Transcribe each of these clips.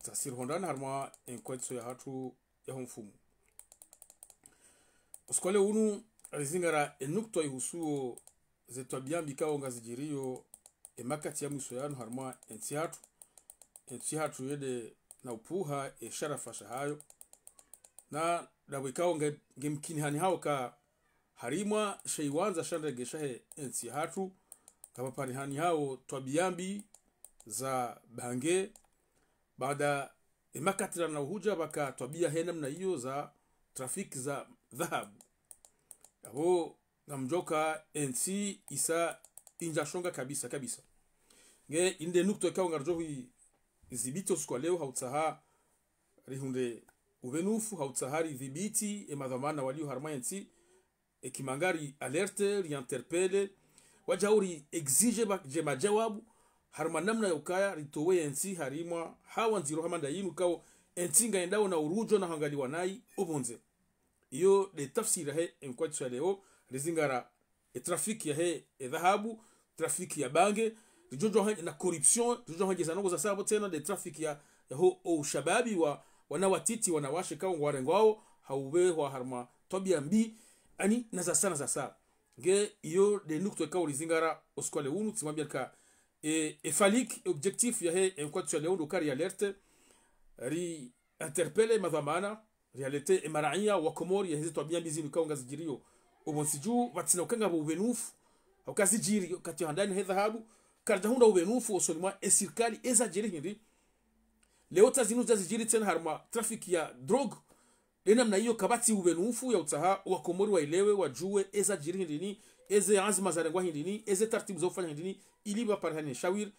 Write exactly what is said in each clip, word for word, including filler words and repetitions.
Tsasi rihundrane harumwa enkwetso yahatru yaho mfumo. Usiku wa leo unu, rizingara enukta ihusuo ze twabiya mbi ikao ngazidjiriyo emakati ya mwiso yanu harumwa entsi yahatru. Entsi yahatru yende na upvuha esharafa shahayo. Na ndapvo ikao nge, ngemkinihani hao ka harimwa she iwandza sha ndege shahe entsi yahatru, ngapvaparihanihao twabiya mbi za bange, baada emakati rana uhudja pvaka twabiya he namna iyo za trafiki za dhahabu. Apvo ngamdjoka entsi isa indja shonga kabisa kabisa. Nge inde nukta ikao ngaridjo hui izibiti usiku wa leo, hautsaha rihundre upvenufu, hautsaha ridhibiti emadhwamana walio harumwa entsi, ekimanga ri alerte, ri interpelle, wadja uri exige ba, dje madjawabu, harumwa namna ya ukaya ritowe entsi harimwa hawa ndziro hama nda yinu ikao entsi ngayendao na urudjo na hangaliwa nayi opvondze. Iyo nde tafsiri yahe enkwetso ya leo, rizingara etrafiki yahe edhahabu, trafiki ya bange, ridjodjo hanje na corruption, ridjodjo hanje za ndrongo za sabo tsena, nde trafiki ya, yaho oushababi wa, wana watiti, wanawashe ikao ngwarengwao, haupvehwa harumwa twabiya mbi, ani na za sana za sa. Nge iyo nde nukta ikao rizingara usiku wa leo unu, tsimwambia ka, e, e falik, e objectif yahe enkwetso ya leo unu uka ri alerte, ri interpelle madhwamana, ri alerte emaraiya wa Komori yaheze twabiya mbi zinu ikao ngazidjiriyo opvontsi dju, pvatsina uka ngapvo upvenufu, hauka zidjiri kati handani he dhahabu, karidja hundra upvenufu osoni mwa esirikali eza djiri hindri. Leo tsa zinu zazidjiri tsena harumwa trafiki ya drogue, nde namna iyo kapvatsi upvenufu ya utsaha wa Komori waelewe, wadjuwe eza djiri hindrini, eze anzima zarengwa hindrini, eze taratibu za ufanya hindrini, ili pvaparihane shawiri,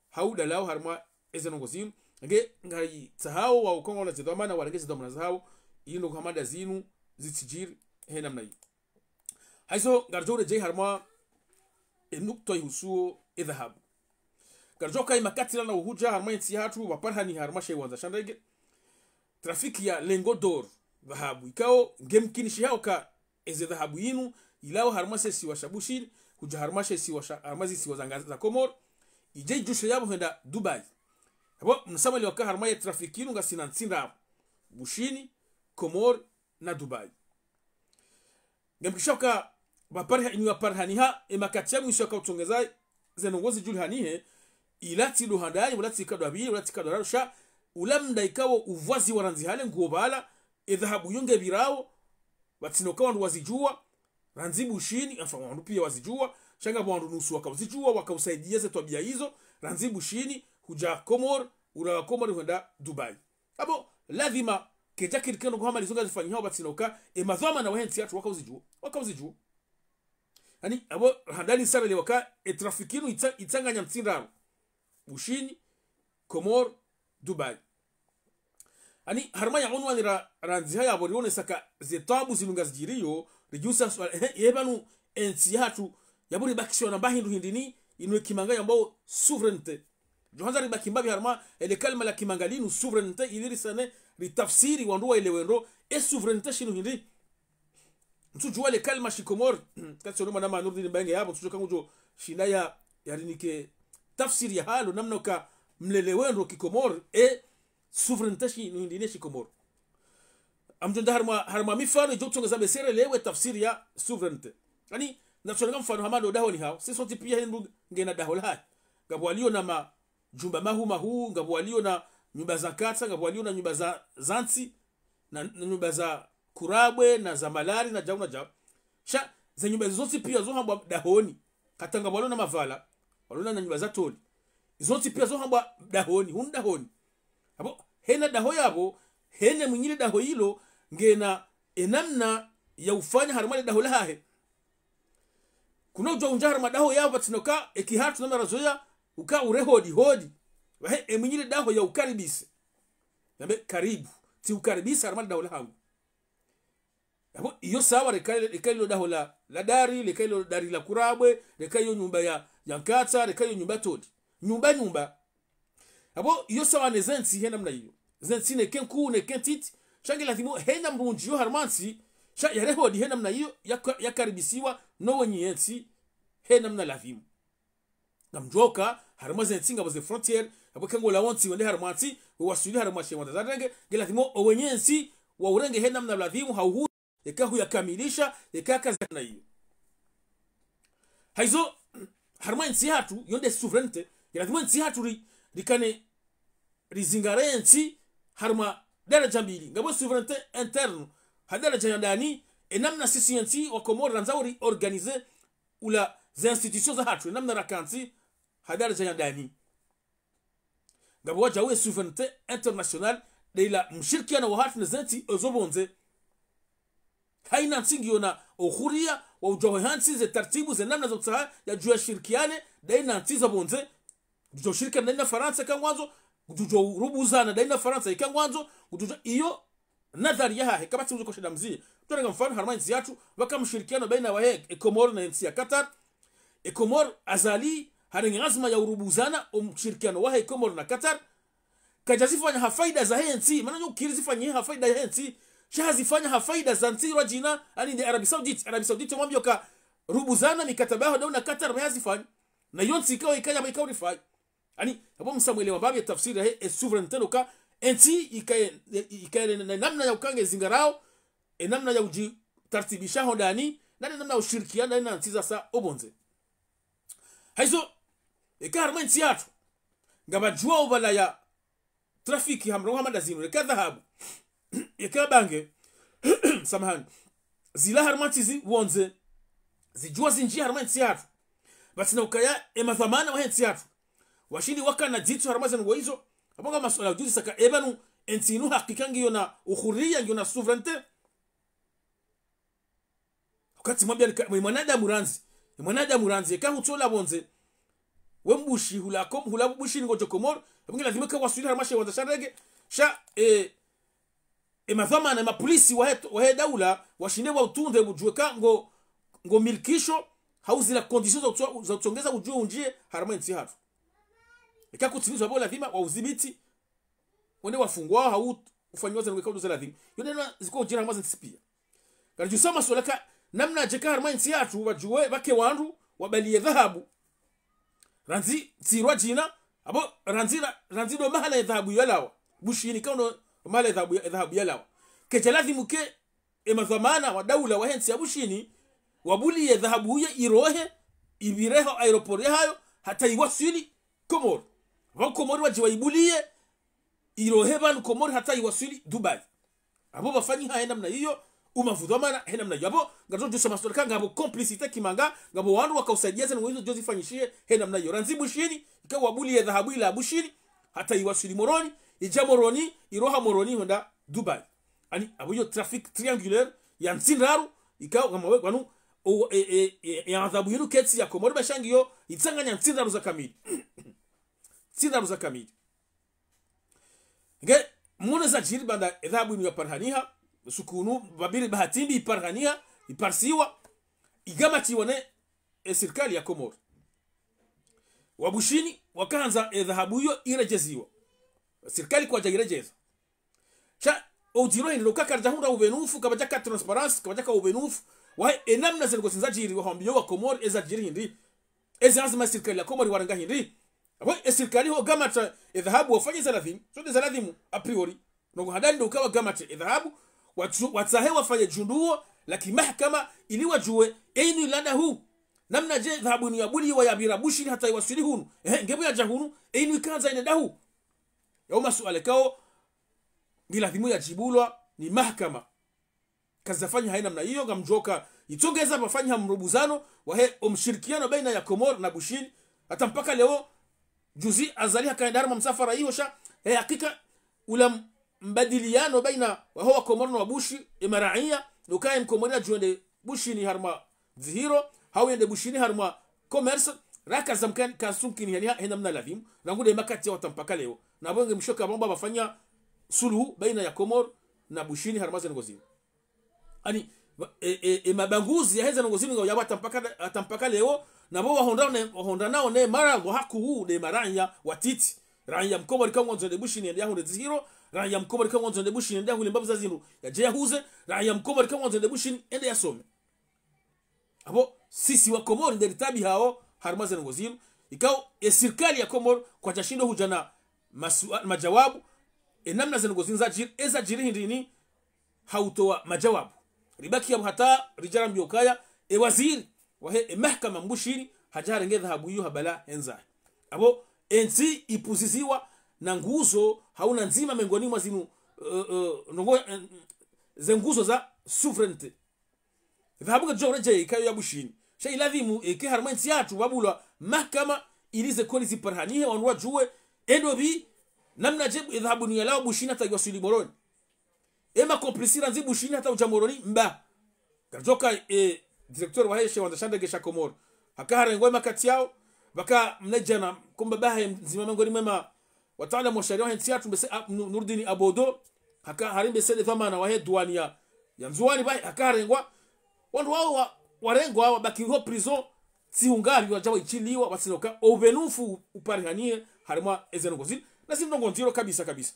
hau dalao harumwa eze ndrongo zinu. Nge ngaritsahao wa ukao ngwaona ze dhwamana, warenge ze dhwamana zahao, ili ndrongo hama nda zinu zitsidjiri he namna iyo. Haizo ngaridjo uredjei harumwa enukta ihusuo edhahabu. Ngaridjo uka emakati rana uhudja harumwa entsi yahatru, pvaparihani harumwa she iwandza sha ndege trafiki ya lingot d'or, dhahabu, ikao ngemkinishihao ka eze dhahabu yinu ilawao harumwa she isiwa sha Bushini, hudja harumwa she isiwa sha, harumwa zisiwa za nga, za Komori, idje idjushe yapvo hwenda Dubai. Apvo mnasa mwelewa ka harumwa ye trafiki yinu ngasina ntsi ndraru: Bushini, Komori na Dubai. Ngemkisha uka pvapariha, inu yaparihaniha emakati ya mwiso yaka utsongeza ze ndrongo zidjulihanihe, ila tsi ndo handani, ula tsi ikao ndo wa pvili, ula tsi ikao ndo wa raru, sha ula mda ikao upvwaziwa randzi hale nguo pvala, edhahabu iyo ngepvirao, pvatsina uka wandru wazidjuwa, randzi Bushini, enfin, wandru pia wazidjuwa, sha ngapvo wandru nusu waka uzidjuwa, waka usaidia ze twabiya izo, randzi Bushini, hudja Komori, ulawa Komori hwenda Dubai. Apvo ladhima kedja kiri kendo kuhama lizo ngazifanyihao pvatsina uka emadhwamana wahe ntsi yahatru waka uzidjuwa, waka uzidjuwa. Ani, apvo handani sarele waka etrafiki inu itsa, itsanganya ntsi ndraru: Bushini, Komori, Dubai. Ani, harumwa ya unwani ra, randzi haya apvo rionesa ka ze taabu zinu ngazidjiriyo, ridjusa swala, ehe, ye pvanu entsi yahatru, yapvo ribakishiwa na mba hindru hindrini, inu ekimanga yambwao souveraineté. Djo handza ribaki mbapvi harumwa ele kalima la kimanga linu souveraineté, ili risane ritafsiri wandru waelewe ndro e souveraineté shinu hindri. Ntsudjuwa le kalima shikomori, katsi ono mwana ma Nurdin Bange yapvo, ntsudjuwa ka ngudjo shinda ya, yarinike tafsiri yahalo, namna uka mlelewe ndro kikomori, e souveraineté shinu hindri ne shikomori. Ngamdjo nda harumwa, harumwa mifano idjo utsongeza be sirelewe tafsiri ya souveraineté. Ani, natsolenga mfano hama ndo dahoni hawo. Sisi sontsi pia hindru ngena daho lahahe. Ngapvo walio na majumba mahuu mahuu, ngapvo walio na nyumba za nkatsa, ngapvo walio na nyumba za, za ntsi, na, na nyumba za kurabwe, na za malari, na djau, na djau. Sha, ze nyumba izo zontsi pia zo hambwa dahoni. Hata ngapvo walio na mavala, walio na nyumba za toli. Izo zontsi pia zo hambwa dahoni, hunu dahoni. Apvo, hena daho yapvo, hena mwinyi le daho ilo, ngena enamna ya ufanya harumwa le daho lahahe. Kuna udjo undja harumwa daho yapvo pvatsina uka, eki hatru namna razoweya, uka ure hodi, hodi. Wahe, e mwinyi le daho ya ukaribise. Yambe, karibu, tsi ukaribise harumwa le daho lahangu. Apvo, iyo sawa, leka, leka ilo daho la, la dari, leka ilo dari la kurabwe, leka iyo nyumba ya, ya nkatsa, leka iyo nyumba toli. Nyumba, nyumba. Apvo, iyo sawa ne ze ntsi hena mna iyo. Ze ntsi neke nkuu, neke ntiti. Sha nge lazimu hena mdru undjiyo harumwa ntsi. Sha yare hodi hena mna iyo, ya ka, ya karibisiwa, no wenyi ye ntsi, hena mna lazimu. Ngamdjoka, harumwa ze ntsi ngapvo ze frontières, Apvo eka ngolawa ntsi wende harumwa ntsi, wewaswili harumwa shiwandza sha ndege, nge lazimu owenye ntsi waurenge he namna lazimu ha uhuru, eka huyakamilisha, eka kazi na iyo. Haizo, harumwa ntsi yahatru, yo nde souveraineté, nge lazimu ntsi yahatru ri, rikane rizingare ntsi harumwa daraja mbili. Ngapvo souveraineté interne, ha daraja ya ndani, e namna sisi ye ntsi wa Komori randzao ri organiser ula ze institutions zahatru, e namna raka ntsi ha daraja ya ndani. Ngapvo wadjau e souveraineté internationale, nde ila mshirikiano wahatru ne ze ntsi ezo pvondze. Haina ntsi ngiyo na uhuria wa udjuwa hwehantsi ze taratibu ze namna za utsaha yadjuwa shirikiane, ndaina ntsi za pvondze. Ngudjo shirikiana ndaina Farantsa eka ngwandzo, ngudjo rubuzana ndaina Farantsa eka ngwandzo, ngudjo iyo nadhari yahahe, kapvatsi mdru koshinda mzie. Twarenga mfano harumwa ntsi yahatru, pvwaka mshirikiano baina wahe e Komori na ntsi ya Qatar. E Komori Azali, harenge anzma ya urubuzana, o mshirikiano wahe e Komori na Qatar. Kadjazifanya ha faida zahe ntsi, mana nyo kiri zifanye ha faida yahe ntsi. Sha hazifanya ha faida za ntsi rwadjina, yaani nde Arabie Saoudite. Arabie Saoudite wamwambia uka rubuzana mikataba yaho ndawe na Qatar, pvwa hazifanya. Na yo ntsi ikao ikaya, ikao rifai. Yaani, apvo msa mwelewa mbapvi ye tafsiri yahe, e souveraineté ndo uka, e ntsi ikaye, ikaye na namna ya uka nge zingarao, e namna ya udjitartibisha ho ndani, na ne namna ya ushirikiana na ntsi zasa opvondze. Haizo, eka harumwa ntsi yahatru, ngapvadjuwa opvala ya trafic hamrongoo hama ndazinu, eka dhahabu, eka bange, samahani, zila harumwa ntsi zipvondze, zidjuwa zindji harumwa ntsi yahatru. Pvatsina ukaya e madhwamana wahe ntsi yahatru washindi wakana dzitso harumwa ze ndrongoo izo, apvo nga masuala udjuzisa ka e pvanu e ntsi inu hakika ngiyo na uhuria, ngiyo na souveraineté. Wakati mwambia nika, mwe mwanadamu randzi, mwe mwanadamu randzi, eka hutsola pvondze, we mbushi hula Kom-, hula Bushini ngodjo Komori, apvo nge lazimu eka waswili harumwa shiwandza sha ndege, sha, e, e madhwamana, e mapolisi wahe, wahe daula, washinde wa utunde udjuwe ka ngo, ngo milikisho, hau zila conditions za utso-, za utsongeza udjuwe undjie harumwa ntsi yahatru. Eka kutsilizwa apvo lazimu wa uzibiti, wende wafungwa, hau ufanyiwa ze ndrongoo eka uduze lazimu. Yo nde na ziko udjira harumwa ze ntsi pia. Karidjusa masuala ka, namnadje ka harumwa ntsi yahatru, pvadjuwe, pvwake wandru, wabaliye dhahabu. Randzi, ntsi rwadjina, apvo, randzi ra-, randzi ndo mahala ye dhahabu yalawa. Bushini kao ndo mahala ye dhahabu ya, dhahabu yalawa. Kedja lazimu ke, e madhwamana wa daula wahe ntsi ya Bushini, wabuliye dhahabu iyo irohe, ipvire ho aéroport yahayo, hata iwaswili Komori. Pvwa Komori wadje waibuliye, irohe pvanu Komori hata iwaswili Dubai. Apvo pvafanyiha he namna iyo, umavudhwamana he namna iyo. Apvo, ngaridjo djusa masuala ka ngapvo complicité kimanga, ngapvo wandru waka usaidia ze ndrongoo izo djo zifanyishihe he namna iyo. Randzi Bushini, ika wabuliye dhahabu ila Bushini, hata iwaswili Moroni, idja Moroni, iroha Moroni hwenda Dubai. Yaani, apvo iyo trafic triangulaire ya ntsi ndraru, ika ngama we, pvanu, o, e, e, e, ya adhabu yinu ketsi ya Komori ba sha ngiyo, itsanganya ntsi ndraru za kamili. Ntsi ndraru za kamili. Nge, mune zadjiri baanda e dhahabu inu yaparihaniha, suku unu, pvapviri bahati mbi iparihaniha, iparisiwa, igamatiwa ne, e sirikali ya Komori. Wa Bushini, wakandza e dhahabu iyo iredjeziwa. Sirikali kwadja iredjeza. Sha, o udjiro hindri, uka karidja hundra upvenufu, kapvadjaka transparence, kapvadjaka upvenufu, wahe, e namna ze ndrongoo zinu zadjiri, wahambio wa Komori, e zadjiri hindri. Ezi anzma sirikali ya Komori warenga hindri. Apvo, e sirikali ho gamata, e dhahabu wafanye za lazimu. Zo nde za lazimu, a priori. Ndrongoo handani ndo uka wagamate, e dhahabu, watsu-, watsahe wafanye djunduo, la kimahakama, ili wadjuwe, e inu ila dahu. Namnadje dhahabu inu yabuliwa yapvira Bushini hata iwaswili hunu. Ehe, ngepvo yadja hunu, e inu ikandza ine dahu. Yao masuala kao, nge lazimu yadjibulwa, ni mahakama. Kazafanywa haina namna iyo, ngamdjoka. Itsongeza pvafanywa mrubuzano, wahe omshirikiano baina ya Komori na Bushini. Hata mpaka leo, juzi Azali hakaenda harumwa msafara iyo sha, he hakika ula m-, mbadiliano baina waho wa Komori na wa Bushi, e maraiya, ukaya mkomori yadjuende Bushini harumwa dzihiro, hau yende Bushini harumwa commerce, raka zamkani, kasumkini yani ha-, haina namna lazimu, rangu nde makati ya hata mpaka leo. Na pvo nge mshoka pvamba pvafanywa suluhu baina ya Komori na Bushini harumwa ze ndrongoo zinu. Yaani, e, e, e mabanguzi yaheze ndrongoo zinu ngayapvo hata mpaka, hata mpaka leo, na pvo wahondra ne, wahondra nao ne mara ngo hakuu nde maraiya watiti. Raiya mkomori ka ngwandzo yende Bushini yende yahundre dzihiro, raiya mkomori ka ngwandzo yende Bushini yende yahule mbapvu za zindru, yadje yahuze, raiya mkomori ka ngwandzo yende Bushini yende yasome. Apvo, sisi wa Komori nde ritaabihao harumwa ze ndrongoo zinu, ikao, e sirikali ya Komori, kwadjashindo hudja na masua-, majawabu, e namna ze ndrongoo zinu zadjiri, e zadjiri hindrini, hautowa majawabu. Ribaki yapvo hata ridja rambiwa ukaya, e waziri wahe e mahakama Mbushini, hadja harenge dhahabu iyo habala hendza. Apvo, entsi ipvuziziwa na nguzo, hau na ndzima mengoni mwa zinu, eh, eh, ndrongoo, eh, ze nguzo za souveraineté. Dhahabu ngedjo redjeyi ikayo ya Bushini. Sha ilazimu eke harumwa entsi yatru pvabulwa mahakama ili ze koli ziparihanihe, wandru wadjuwe, e ndopvi, namnadje dhahabu inu yalawa Bushini hata iwaswili Moroni. E ma complices randzi Bushini hata udja Moroni mba. Karidjoka, e, directeur wahe she wandza sha ndege sha Komori. Haka harengwa e makati yawo, pvaka mnaidjana, ko mbaba hahe mdzima mengoni mwa ema wataalamu wa sharia wahe ntsi yatru mbese, a, Nu-, Nurdini Abodo, haka hari mbese nde dhwamana wahe duwani ya, ya Ndzuwani pvahe, haka harengwa, wandru wawo wa, warengwa, wabaki ho prison, tsi hungapvi wadja waishiliwa, watsina uka, o upvenufu uparihanihe, harimwa eze ndrongoo zinu, na zinu ndrongoo ndziro kabisa kabisa.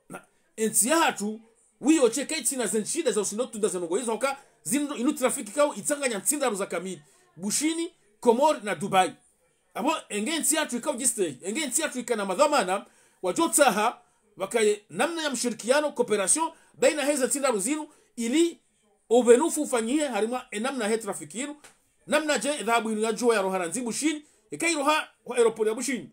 Na, entsi yahatru, wiyo she kaitsina ze nshida za usindo tunda ze ndrongoo izo, hauka zinu inu trafic ikao itsanganya ntsi ndraru za kamili. Bushini, Komori na Dubai. Apvo, enge ntsi yatru ikao djiste, enge ntsi yatru ikana madhwamana, wadjotsaha, pvakaye namna ya mshirikiano, coopération, baina heze ntsi ndraru zinu, ili upvenufu ufanyihe harimwa e namna he trafic inu, namnadje dhahabu inu yadjuwa yaroha randzi Bushini, ikairoha ho aéroport ya Bushini.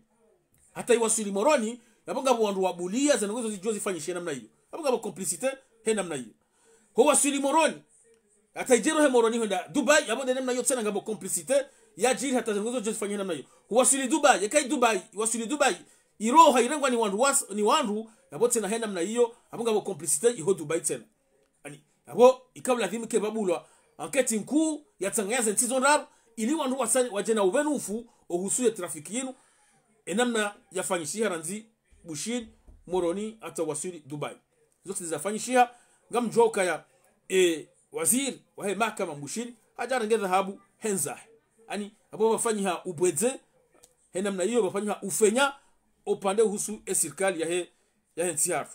Hata iwaswili Moroni, yapvo ngapvo wandru wabuliya, ze ndrongoo izo zidjo zifanyishe namna iyo. Yapvo ngapvo complicité, he namna iyo. Ho waswili Moroni, hata idjero he Moroni hwenda Dubai, yapvo nde namna iyo tsena ngapvo complicité, yadjiri hata ze ndrongoo izo zidjo zifanyishe namna iyo. Ho waswili Dubai, yekai Dubai, iwaswili Dubai, iroha irengwa ni wandru was-, ni wandru, yapvo tsena he namna iyo, yapvo ngapvo complicité, iho Dubai tsena. Ani, apvo, ikao lazimu ke pvabulwa enquête nkuu yatsanganya ze ntsi zo ndraru, ili wandru wasani, wadje na upvenufu, ohusu ye trafic inu, e namna yafanyishiha randzi Bushini, Moroni, hata waswili Dubai. Zontsi zafanyishiha, ngamdjuwa ukaya, e, waziri wahe mahakama Bushini, hadja harenge dhahabu hendza. Ani, apvo pvafanyiha upvwedze, he namna iyo pvafanyiha ufenya, upande uhusu e sirikali yahe, yahe ntsi yatru.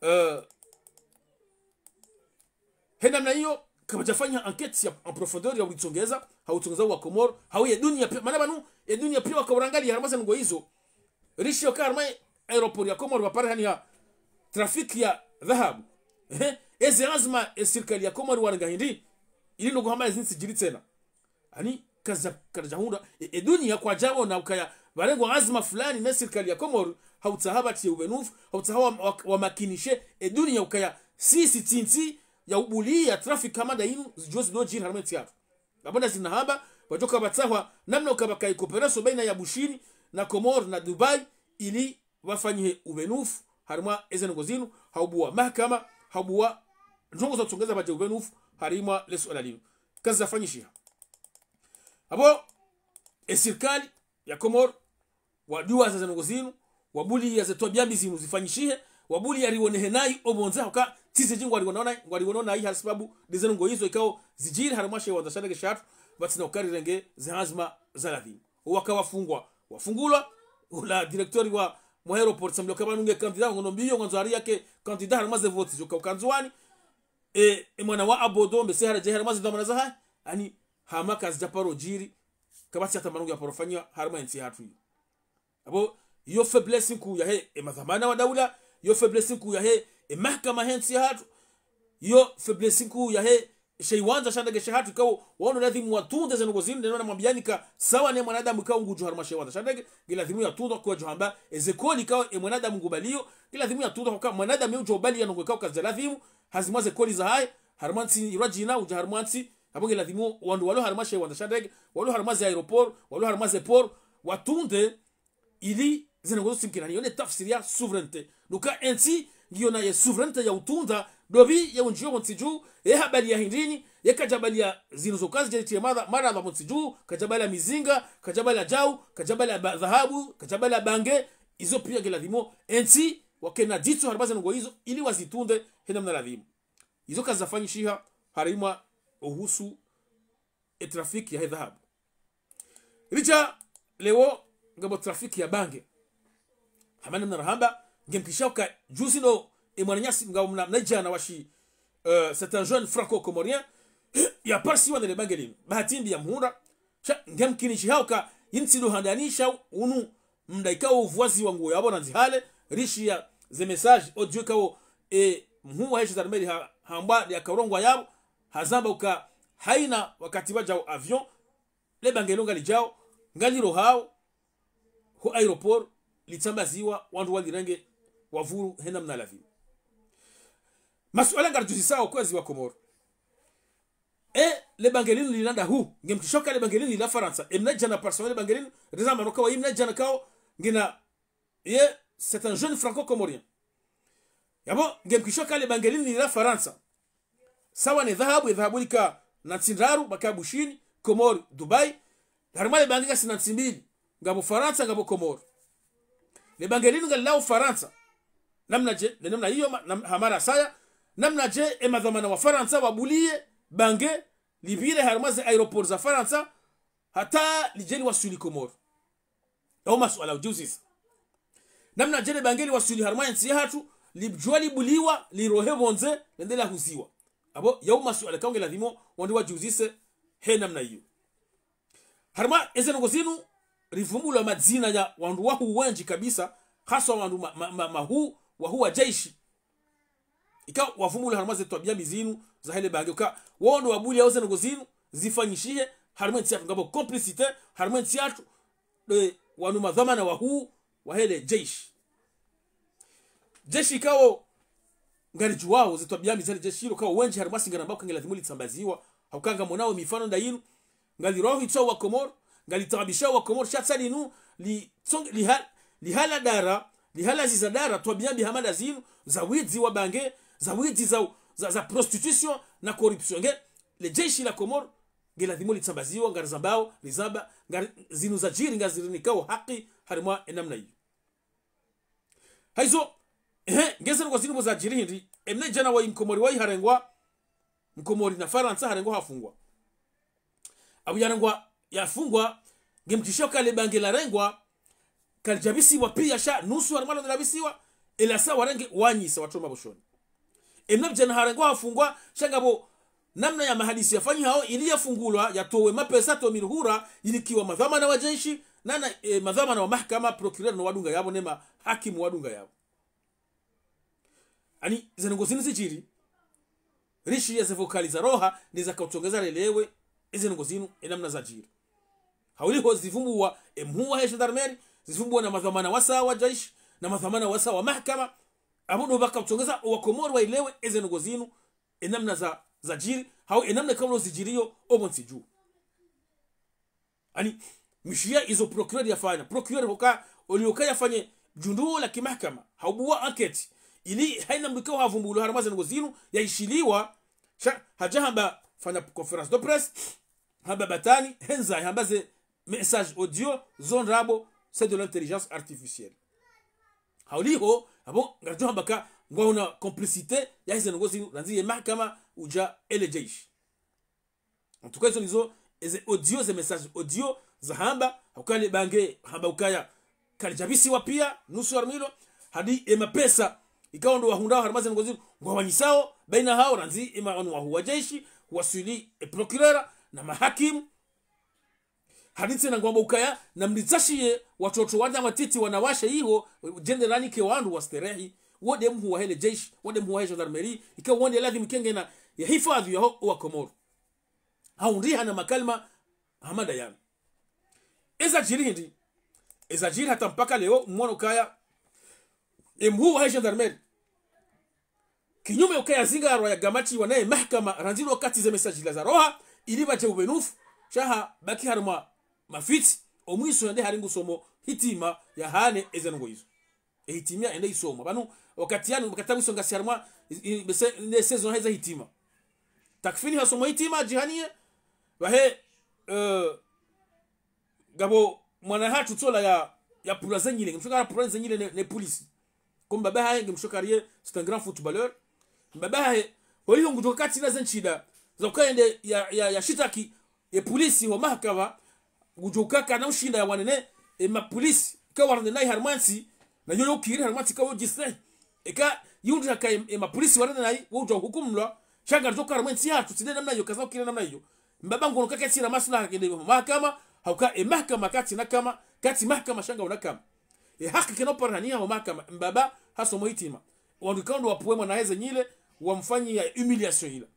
Eh, he namna iyo, kapvadjafanya enquête ya en profondeur ya ulitsongeza, hautsongeza wa Komori, hau ye dunia pia, mana pvanu, ye dunia pia wakaurangaliya harimwa ze ndrongoo izo. Rishiyo uka harimwa aéroport ya Komori pvaparihaniha trafic ya dhahabu. Ehe, eze anzma e sirikali ya Komori warenga hindri, ili ndrongoo hama ezi zitsidjiri tsena. Ani, kaza, kaza hundra, e, e dunia kwadjaona ukaya, pvarengwa anzma fulani ne sirikali ya Komori, hautsaha pvatriye upvenufu, hautsaha wa, wa, wamakinishe, e dunia ukaya, sisi tsi ntsi ya ubuliya trafic hama nda inu, zidjo zidodjiri harimwa entsi yatru. Apvo nda zinu nahamba, pvadjoka pvatsahwa, namna uka pvakaye coopération baina ya Bushini, na Komori, na Dubai, ili pvafanyihe upvenufu, harimwa eze ndrongoo zinu, haubuwa mahakama, haubuwa ndrongoo za utsongeza pvadje upvenufu, harimwa le suala linu. Kazafanyishiha. Apvo, e sirikali ya Komori, waduwaza ze ndrongoo zinu, wabuliya ze twabia mbi zinu zifanyishihe, wabuliya riwonehe nayi opvondze hauka, tsi zindji ngwariwono nayi, ngwariwono nayi hasibabu, nde ze ndrongoo izo ikao zidjiri harimwa she wandza sha ndege shatru, pvatsina uka rirenge ze anzma za lazimu. Owaka wafungwa, wafungulwa, ula directeur wa mwa aéroport, samlo kaba nunge candidat, ngono mbiyo, ngondzo hari yake candidat, harimwa ze vote, zoka uka Ndzuwani, e, e mwana wa Abodo, mbese haredjeyi harimwa ze dhwamana zahahe, ani, hama kazidja paro djiri, kapvatsi hata marongo ya paro fanywa, harimwa entsi yahatru iyo. Apvo, iyo faiblesse nkuu yahe, e madhwamana wa daula, iyo faiblesse nkuu yahe, e mahakama he ntsi yahatru, iyo faiblesse nkuu yahe, she iwandza sha ndege shahatru ikao, wanu lazimu watunde ze ndrongoo zinu, nde namna namwambiyani ka, sawa ne mwanadamu ikao ngudjo harimwa she iwandza sha ndege, nge lazimu yatunde kwa djo hamba, eze koli ikao, e mwanadamu ngubaliyo, nge lazimu yatunde kwa mwanadamu udjo ubaliya ndrongoo ikao kazidja lazimu, harimwa ze koli zahahe, harimwa ntsi irwadjina, udja harimwa ntsi, apvo nge lazimu wandru walo harimwa she iwandza sha ndege, walo harimwa ze aéroport, walo harimwa ze port, watunde, ili ze ndrongoo zo tsimkina, iyo nde tafsiri ya souveraineté. Nduka entsi, ngiyo na ye souveraineté ya utunda, ndopvi ye undjiyo pvo ntsi dju, ye habaliya hindrini, ye kadjabaliya zinu zo kazidjeri tiye mara, mara pvo ntsi dju, kadjabaliya mizinga, kadjabaliya djau, kadjabaliya ba-, dhahabu, kadjabaliya bange, izo pia nge lazimu, entsi, wakena dzitso harimwa ze ndrongoo izo, ili wazitunde, he namna lazimu. Izo kazafanyishiha, harimwa uhusu e trafic yahe dhahabu. Ridja leo ngapvo trafic ya bange. Hama namna rahamba, ngemkishao ka juzi no e mwananyasi ngapvo mna, mnaidjana washi, euh, c'est un jeune franco-comorien, yaparisiwa nele bange linu. Bahati mbi yamhundra, sha ngemkinishihao ka yintsi ndo handani sha unu mda ikao uvuazi wangu yapvo nandzi hale, rishiya ze message audio ikao, e, mhuu wahe gendarmerie ha, hamba ya karongwa yapvo, hazamba uka haina wakati pvadjao avion, le bange lilo ngalidjao, ngalirohao, ho aéroport, litsambaziwa, wandru walirenge, wavuru, hena mna lavimu. Masuala ngaridjuzisao kwezi wa Komoro. E, le bange linu lila ndahu, ngemkishoka le bange linu lila Farantsa. E mna djana par cent le bange linu, rizamba noka wa i mna djana kao, ngina, ye, c'est un jeune franco-comorien. Yapvo, ngemkishoka le bange linu lila Farantsa. Sawa ne dhahabu, e dhahabu lika na ntsi ndraru, baka Bushini, Komori, Dubai. Harimwa le bange ngasi na ntsi mbili, ngapvo Farantsa, ngapvo Komori. Le bange linu ngalilao Farantsa. Namna dje, ne namna iyo, ma, nam, hamara saya, namna dje, e madhwamana wa Farantsa, wabuliye, bange, lipvire harimwa ze aéroport za Farantsa, hata lidje liwaswili Komori. Yao masuala udjiuzisa. Namna dje le bange liwaswili harimwa entsi yahatru, lidjuwa libuliwa, lirohe pvondze, lende lahuziwa. Apvo, yao masuala ikao nge lazimu, wandru wadjiuzise, he namna iyo. Harimwa eze ndrongoo zinu, rivumbulwa madzina ya wandru wahuu wendji kabisa, haswa wandru ma, ma, ma, mahuu, wahuu wa jeshi. Ika wavumbulwa harimwa ze twabiya mbi zinu, zahe le bange. Uka, wo ndo wabuliya oze ndrongoo zinu, zifanyishihe, harimwa entsi yahatru ngapvo complicité, harimwa entsi yahatru, e, wanu madhwamana wahuu, wahe le jeshi. Jeshi ikao, ngaridjuwao, ze twabiya mbi zahe le jeshi ilo, ikao wendji harimwa si ngarambao uka nge lazimu litsambaziwa, hauka ngamonao mifano nda inu, ngalirohitsao wa Komoro, ngalitaabishao wa Komoro, sha tsi linu, li, tsong, liha, lihala dara, lihala ziza dara, twabiya mbi hama nda zinu, za widzi wa bange, za widzi za, za, za prostitution na corruption. Nge, le jeshi la Komoro, nge lazimu litsambaziwa, ngarizambao, rizamba, ngari, zinu zadjiri, ngazirinikao haki, harimwa enamna iyo. Haizo, ehe, ngeze ndrongoo zinu pvo zadjiri hindri, emna djana wayi mkomori wayi harengwa, mkomori na Farantsa harengwa hafungwa. Apvo yarengwa, yafungwa, ngemkishoka le bange larengwa, kalidjapvisiwa piya sha, nusu harimwa lo nde lapvisiwa, ela sa warenge wanyisa watroma pvoshoni. Emna mdjana harengwa hafungwa, sha ngapvo namna ya mahadisi yafanyihao, ili yafungulwa, yatowe mapesa, yatowe miruhura, yinikiwa madhwamana wa jeshi, nana, e, madhwamana wa mahakama, procureur no wadunga yapvo, ne mahakimu wadunga yapvo. Ani, ze ndrongoo zinu zidjiri, rishiya ze vocal zaroha, ne zaka utsongeza relewe, eze ndrongoo zinu, enamna zadjiri. Hauliho zivumbuwa, emhuu wahe gendarmerie, zivumbuwa na madhwamana wasaya wa jeshi, na madhwamana wasaya wa mahakama, apvo ndo pvaka utsongeza, owa Komoro wailewe, eze ndrongoo zinu, enamna za, zadjiri, hau enamna ikao zidjiriyo, opvo ntsi dju. Ani, mwishiya izo procureur yafanya. Procureur hoka, oliho uka yafanye djundu la kimahakama. Haubuwa enquête. Ili haina mdru ikao havumbulwa harimwa ze ndrongoo zinu, yaishiliwa, sha, hadja hamba fanya conférence de presse, hamba batani, hendza, hamba ze message audio, zo ndrabo, c'est de l'intelligence artificielle. Hauliho, apvo, ngaridjo hamba ka, ngwaona complicité, ya hize ndrongoo zinu, randzi ye mahakama, udja ele jeshi. En tout cas, izo ndizo, eze audio, ze message audio, zahamba, hauka le bange, hamba ukaya, kalidjapvisiwa piya, nusu harimwa lo, hadi emapesa, ikao ndo wahundrao harimwa ze ndrongoo zinu, ngwawanyisao, baina hao, randzi ema wanu wahuu wa jeshi, waswili, e procureur, na mahakimu, hadi tsena ngwamba ukaya, namlitsashiye, watoto wana watiti wanawashe iho, djende ranike wandru wasterehi, wo nde mhuu wahe le jeshi, wo nde mhuu wahe gendarmerie, ikao wo nde lazimu kengena, ya hifadhwi yaho, owa Komoro. Haundriha na makalima hama nda yanu. Ezadjiri hindri, ezadjiri hata mpaka leo, mwono ukaya, emhuu wahe gendarmerie. Kinyume ukaya zingarwa yagamatiwa naye mahakama, randzi lo wakati ze message zila zaroha, ili pvadje ubenufu, sha habaki harimwa mafitsi, omwiso yende hari ngusomo hitima yahane eze ndrongoo izo. E hitima yende isomwa. Pvanu, wakati yanu, wakati mwiso ngasi harimwa, i, i, bese, ne saison heze hitima. Takfini hasomo hitima, djihaniye, pvahe, eh, ngapvo mwana hatru tsola ya, ya pvula zenyile, ngemshoka pvula zenyile ne, ne polisi. Ko mbaba hahe, ngemshoka riye, c'est un grand footballeur. Mbaba hahe, holiho ngudjo wakati na ze nshida, za uka yende ya, ya, ya shitaki, ye polisi ho mahakama, ngudjo ukaka na ushinda ya wanene, e mapolisi, ka warende nayi harimwa ntsi, na yoyo ukiri harimwa ntsi ka wo djisne. Eka, yundri haka e, e mapolisi warende nayi, wo udja uhukumulwa, sha ngaridjo uka harimwa ntsi yahatru, tsi nde namna iyo, kaza ukiri namna iyo. Mbaba ngono kaketsina maslaha kende mahakama, hauka e mahakama katsi na kama, katsi mahakama sha nga una kama. E haki kena uparaniha ho mahakama, mbaba hasomo hitima. Wandru ikao ndo wapvuwe mwana heze nyile, wamfanyiya humiliation ila.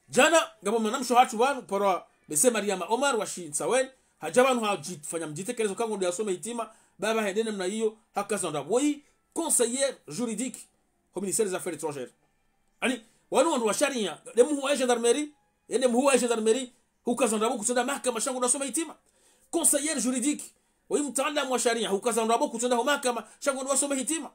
Djana, ngapvo mwanamshe hatru pvanu, paro bese Mariama Omar wa Shintsaweni, hadja pvanu hadjifanya mdjitekelezo ka ngondo yasome hitima, baba hende namna iyo, haka zandra. Woyi conseillère juridique ho ministère des Affaires étrangères. Ani, wanu wandru wa sharia, nde mhuu wa gendarmerie, nde mhuu wa gendarmerie, huka zandra bo kutsenda mahakama sha ngondo yasome hitima. Conseillère juridique, woyi mtaalamu wa sharia, huka zandra bo kutsenda ho mahakama sha ngondo yasome hitima.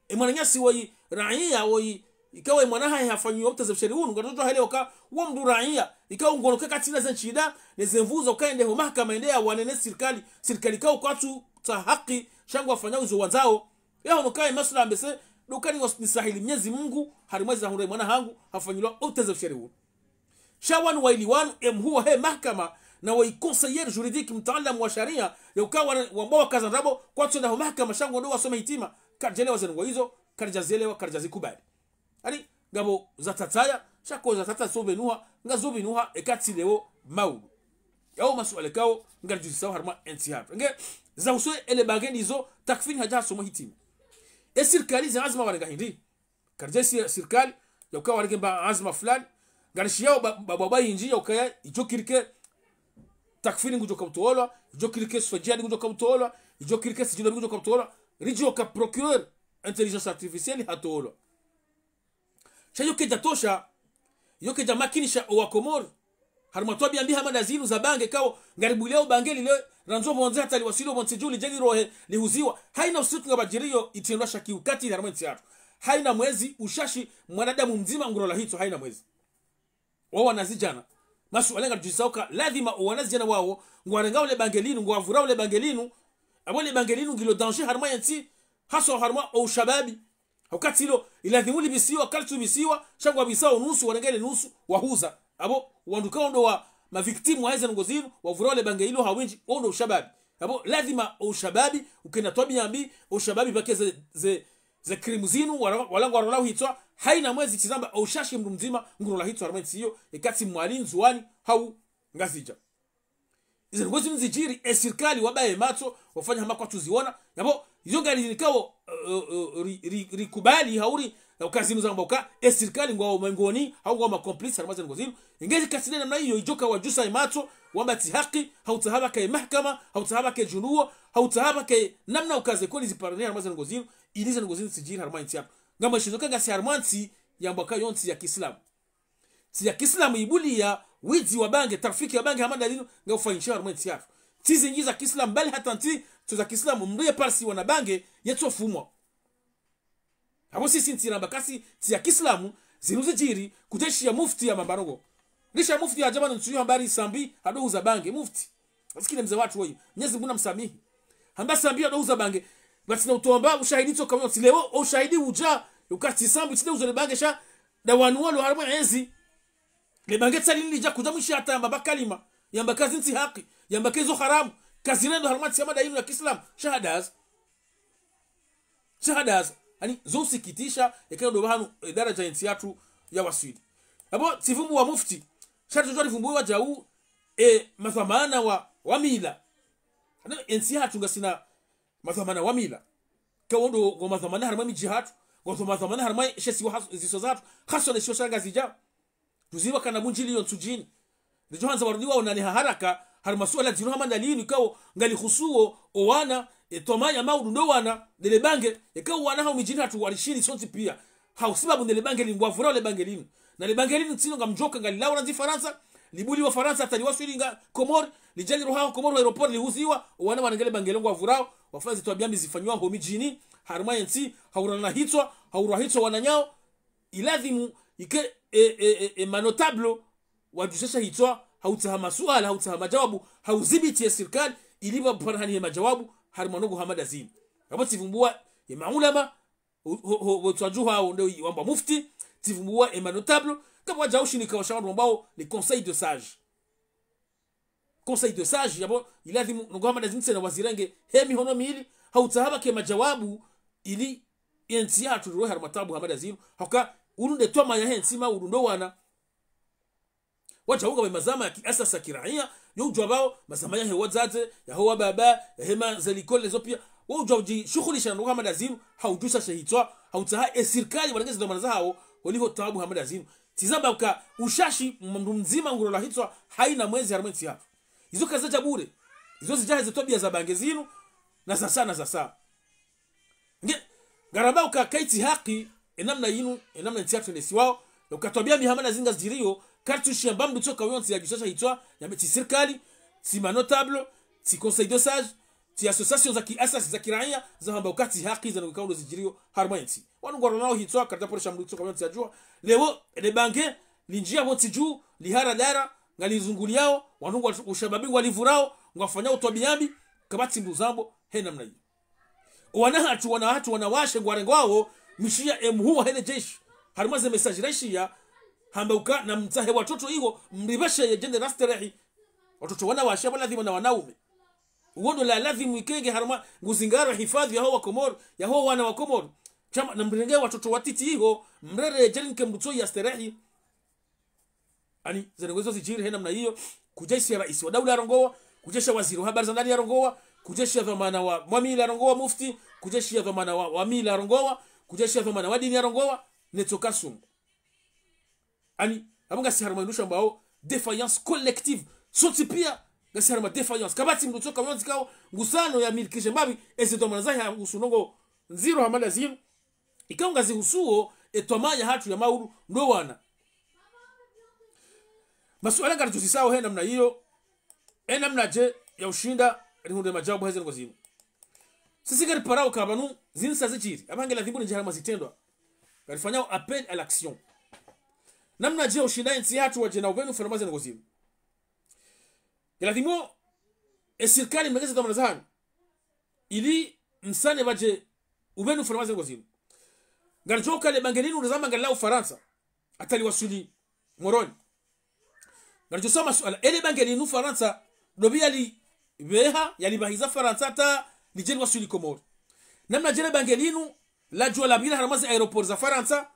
E mwananyasi woyi raia woyi, ikao e mwana hahe hafanyiwa uteze msheri unu, ngatsotswa hele oka, wo mndru raia, ikao ngono ke katsina ze nshida, ne ze nvu zo ka ende ho mahakama ende yawane ne sirikali, sirikali ikao kwatsu tsaha haki, sha ngwafanyao izo wandzao. Yahono ka e masula mbese, ndo ka ni was-, ni sahili Mnyezi Mungu, harimwa ezi zahundra e mwana hangu, hafanyilwa uteze msheri unu. Sha wanu waili wanu, e mhuu wahe mahakama, na woyi conseillère juridique, mtaalamu wa sharia, ya uka wana, wamba waka zandra bo, kwatsenda ho mahakama, sha ngondo yasome hitima, karidjaelewa ze ndrongoo izo, karidjazielewa, karidjazikubali. Ani, ngapvo zatsataya, sha ko zatsataya zo pvenuha, ngazo pvenuha, eka tsi leo maudu. Yawo masuala ikao, ngaridjuzisao harimwa entsi hatru. Nge, za uswe ele bange ndizo, Takfini hadja hasomo hitima. E sirikali ze anzima warenga hindri. Karidjesi sirikali, ya uka warenge mba anzima fulani. Ngarishiyao ba, ba, ba, ba indji, ya ukaya, idjo kirike Takfini ngudjo ka utolwa, idjo kirike Sfadjani ngudjo ka utolwa, idjo kirike Sidjilo ngudjo ka utolwa, ridjo ka procureur intelligence artificielle hatolwa. Sha iyo kedja tosha, iyo kedja makinisha owa Komori. Harimwa twabiya mbi hama nda zinu za bange ikao, ngaribuliao bange lile, randzwa pvondze hata liwasili pvo ntsi dju lidje lirohe, lihuziwa. Haina usiku ngapvadjiriyo itrendwa sha kiukatili harimwa entsi hatru. Haina mwezi ushashi mwanadamu mdzima ngurolwa hitswa haina mwezi. Wawo wanazidjana. Masuala ngaridjuzisao ka, lazima owanazidjana wawo, ngwarengao le bange linu, ngwavurao le bange linu, apvo le bange linu ngilo danger harimwa entsi, haswa harimwa oushababi. Hauka tsi lo, ilazimu libisiwa, kalitsu bisiwa, sha ngwabisao nusu, warenge le nusu, wahuza. Apvo, wandru ikao ndo wa ma victimes wa heze ndrongoo zinu, wavurao le bange ilo ha windji, wo ndo ushababi. Apvo, lazima oushababi, ukena twabiya mbi, oushababi pvake ze, ze, ze crimes zinu, wala, wala ngwarolwao hitswa, haina mwezi tsi zamba, oushashi mndru mdzima, ngurolwa hitswa harimwa entsi iyo, eka tsi Mwali, Ndzuwani, hau Ngazidja. Izo ndrongoo zinu zidjiri, e sirikali wabaye matso, wafanya hama kwatsu ziona. Yapvo, izo ngari nikao, eh, eh, eh, ri, ri, rikubali, hau ri, ya uka zinu zamba uka, e sirikali ngwao mengoni, hau ngwao ma complices, harimwa ze ndrongoo zinu. Inge zikatsi nde namna iyo, idjo ka wadjusa e matso, wamba tsi haki, hau tsaha pvake mahakama, hau tsaha pvake djundruwo, hau tsaha pvake namna uka ze koni ziparane harimwa ze ndrongoo zinu, ili ze ndrongoo zinu zidjiri harimwa entsi yapvo. Ngamweshizo ka ngasi harimwa ntsi, yambwa ka yo ntsi ya kiislamu. Ntsi ya kiislamu ibuliya widzi wa bange, trafiki ya bange hama nda linu, ngaufanyishiha harimwa entsi yatru. Ntsi zindji za kiislamu, bali hata ntsi, tso za kiislamu, mndru ye parisiwa na bange, yetso fumwa. Apvo sisi ntsi ramba kasi, ntsi ya kiislamu, zinu zidjiri, kuteshiya mufti ya mamba ndrongoo. Risha mufti ya djamani ntsu yu hamba ri Sambi, hado huza bange, mufti. Masikini mze watru woyi, Mnyezi Mungu namsamihi. Hamba Sambi hado huza bange, pvatsina utomba, ushahidi tsoka mno, tsi leo, o ushahidi udja, uka tsi Sambi, tsi nde uzo le bange sha, nda wanu walo harimwa entsi. Le bange tsi linu lidja kudja mwishi hata yamba ba kalima, yamba ka zinu tsi haki, yamba ka izo haramu, kazirendo harimwa ntsi hama nda yinu ya kiislamu, shahadaza. Shahadaza. Ani, zo usikitisha, eka ndo pvahanu, e, daradja entsi yatru ya waswili. Apvo, tsivumbuwa mufti, sha ridjo djuwa rivumbuwe wadjau, e, madhwamana wa, wa mila. Ani, entsi yatru ngasina madhwamana wa mila. Ka wo ndo ngo madhwamana harimwa midji hatru, ngo madhwamana harimwa she siwa has-, zisiwa zatru, haswa ne siwa sha Ngazidja. Tuziwa kana bundjili yo ntsudjini. Ridjo handza warudi waonane ha haraka, harimwa suala dziro hama nda linu ikao, ngalihusuo, owana, e twamaya maudu ndo wana, nde le bange, ikao wana hau midjini hatru warishili sontsi piya. Hau sibabu nde le bange linu, ngwavurao le bange linu. Na le bange linu tsi lo ngamdjoka ngalilawao randzi Farantsa, libuliwa Farantsa hata liwaswili nga Komori, lidja liroha ho Komori ho aéroport lihuziwa, owana warenge le bange lo ngwavurao, wafanya ze twabiya mbi zifanyiwa ho midjini, harimwa entsi, haurana hitswa, haurwa hitswa wananyao, ilazimu ike, e, e, e, e, ma notables, wadjusesha hitswa, hau tsaha masuala, hau tsaha madjawabu, hau zibiti ye sirikali, ili pvapvana hani he madjawabu, harimwa ndrongoo hama nda zinu. Apvo tsivumbuwa, ye maulama, ho, ho, ho, ho, tswadjuha wo nde wambwa mufti, tsivumbuwa e ma notables, kapvwadja ushinika washa wandru wambwao, le conseil de sage. Conseil de sage, yapvo, ilazimu, ndrongoo hama nda zinu tsena wazirenge, he mihono mili, hau tsaha pvake madjawabu, ili, entsi yatru riwe harimwa tabu hama nda zinu, hauka, unu nde twamaya he ntsi maudu ndo wana. Wadjau ngapvo mazama ya kiasasa kiraiya, Yo udjuwa pvao, mazama yahe wadzadze, yaho wababa, yahe ma zelikoli lezo pia. Wo udjuwa udjishughulisha na ndrongoo hama ndazinu, ha udjusa she hitswa, ha utsaha e sirikali, walenge ze dhwamana zahawo, holiho taabu hama ndazinu. Tsi zamba uka ushashi mndru mdzima nguro la hitswa, hayina mwezi harumwa entsi yahatru. Izo kazidja bure. Izo zidja heze twabiya za bange zinu, na za sa, na za sa. Nge, ngaramba uka kayitsi haki, enamna yinu, enamna entsi yahatru yendesiwao, uka twabiya mbi hama ndazinu ngazidjiriyo, karitsushiya mba mndru tsoka wontsi yadjusasha hitswa, yambe tsi sirikali, tsi ma notable, tsi conseil de sage, tsi association za ki asasi za kiraiya, zahamba uka tsi haki, zanu uka ndo zidjiriyo, harumwa entsi. Wanu ngwaronao hitswa, karitsaporesha mndru tsoka wontsi yadjuwa. Leo, le bange, lindjiya pvontsi dju, lihara dara, ngalizunguliyao, wanu ngwa ushababi ngwalivurao, ngwafanyao twabiya mbi, kapvatsi mndru uzambo, he namna yinu. Wana hatru, wana hatru, wanawashe ngwarengwao, mishiya emhuu wahe le jeshi. Harumwa ze message raishiya, hamba uka namtsahe watoto iho, mripveshe ye djende rasterehi. Watoto wanawashe, pvo ladhima na wanaume. Uwo ndo la ladhimu ikenge harumwa nguzingaro hifadhi yaho wa Komoro, yaho wana wa Komoro. Shama, namrenge watoto watiti iho, mrere djeri nke mndru tso yasterehi. Ani, ze ndrongoo izo zidjiri he namna iyo, kudjaishiya raisi wa daula yarongowa, kudjaishiya waziri wa habari za ndani yarongowa, kudjaishiya dhwamana wa mwamila yarongowa mufti, kudjaishiya dhwamana wa, wa mila yarongowa, kudjaishiya dhwamana wa dini yarongowa, netso kasumu. Ani, apvo ngasi harumwa indru shambao, défaillance collective, sontsi pia, ngasi harumwa défaillance, kapvatsi mndru tsoka wontsi kao, ngusano yamilikishe mbapvi, eze dhwamana zahe ha usu ndrongoo ndziro hama ndazinu, ikao ngazihusuo etwamaya hatru ya mauru ndo wana. Masuala ngaridjuzisao he namna iyo, e namna dje ya ushinda rihundre majawabu heze ndrongoo zinu. Sisi ngariparao uka pvanu, zinu sa zidjiri, apvaha nge ladhimu rindjiye harumwa zitrendwa. Ngarifanyao appel à l'action. Namna dje ya ushinda entsi yahatru wadje na upvenu ufanya harumwa ze ndrongoo zinu. Nge ladhimu, e sirikali mrenge ze dhwamana zahanyu. Ili msane pvadje upvenu ufanya harumwa ze ndrongoo zinu. Ngaridjuwa uka le bange linu ndo zamba ngalilawao Farantsa. Hata liwaswili Moroni. Ngaridjo soma suala. Ele bange linu Farantsa, ndo pvi yalipveha, yalipvahiza Farantsa hata lidje liwaswili Komoro. Namna dje le bange linu, ladjuwa lapvira harumwa ze aéroport za Farantsa,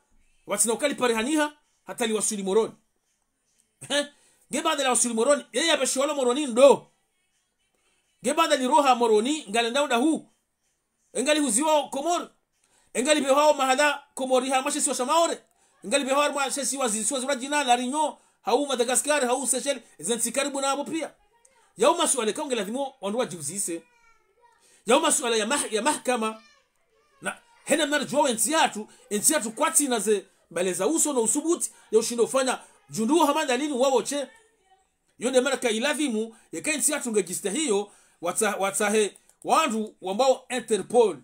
pvatsina uka liparihaniha, hata liwaswili Moroni. He? Nge baanda lawaswili Moroni, ye yapveshiwa lo Moroni ndo. Nge baanda liroha Moroni, ngalendao dahu. E ngalihuziwao Komori. E ngalipvehwao mahala Komori harumwa she isiwa sha Maore. E ngalipvehwao harumwa she isiwa zi, isiwa zula djina, La Réunion, hau Madagascar, hau Seychelles, ze ntsi karibu na apvo pia. Yao masuala ikao nge ladhimu wandru wadjiuzise. Yao masuala ya mah, ya mahakama. Na, he namna ridjuwao entsi yahatru, entsi yahatru kwatsina ze mbale za uso no usubuti, ya ushinda ufanya djundru hama ndalinu wawo she. Yo nde mana ka iladhimu, yeka entsi yahatru ngedjistahiyo, watsa, watsahe wandru wambwao Interpol.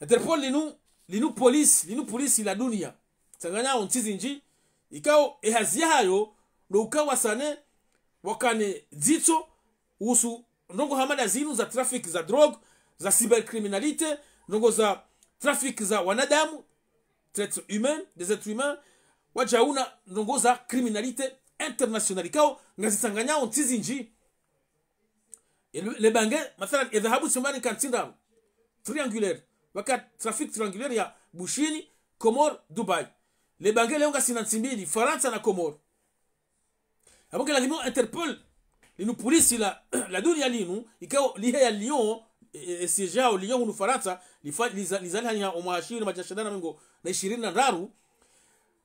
Interpol linu, linu polisi, linu polisi la dunia. Tsanganyao ntsi zindji, ikao ehazi yahayo, ndo uka wasane, wakane dzitso, uhusu ndrongoo hama ndazinu za trafic za drogue, za cybercriminalité, ndrongoo za trafic za wanadamu, traite humaine, des êtres humains, wadjauna ndrongoo za criminalité internationale ikao ngazitsanganyao ntsi zindji. E le, le bange, mathalan, edhahabu tsimani kantsi ndraru. Triangulaire. Pvwaka trafic triangulaire ya Bushini, Comores, Dubaï. Le bange leo ngasina ntsi mbili, Farantsa na Comores. Apvo nge ladhimu Interpol, linu polisi la, la dunia linu, ikao liheya Lyon, e, e, e siège yao Lyon hunu Farantsa, lifa, liza, lizalihaniha omwaha shihwi na madjana shenda na mengo na ishirini na ndraru,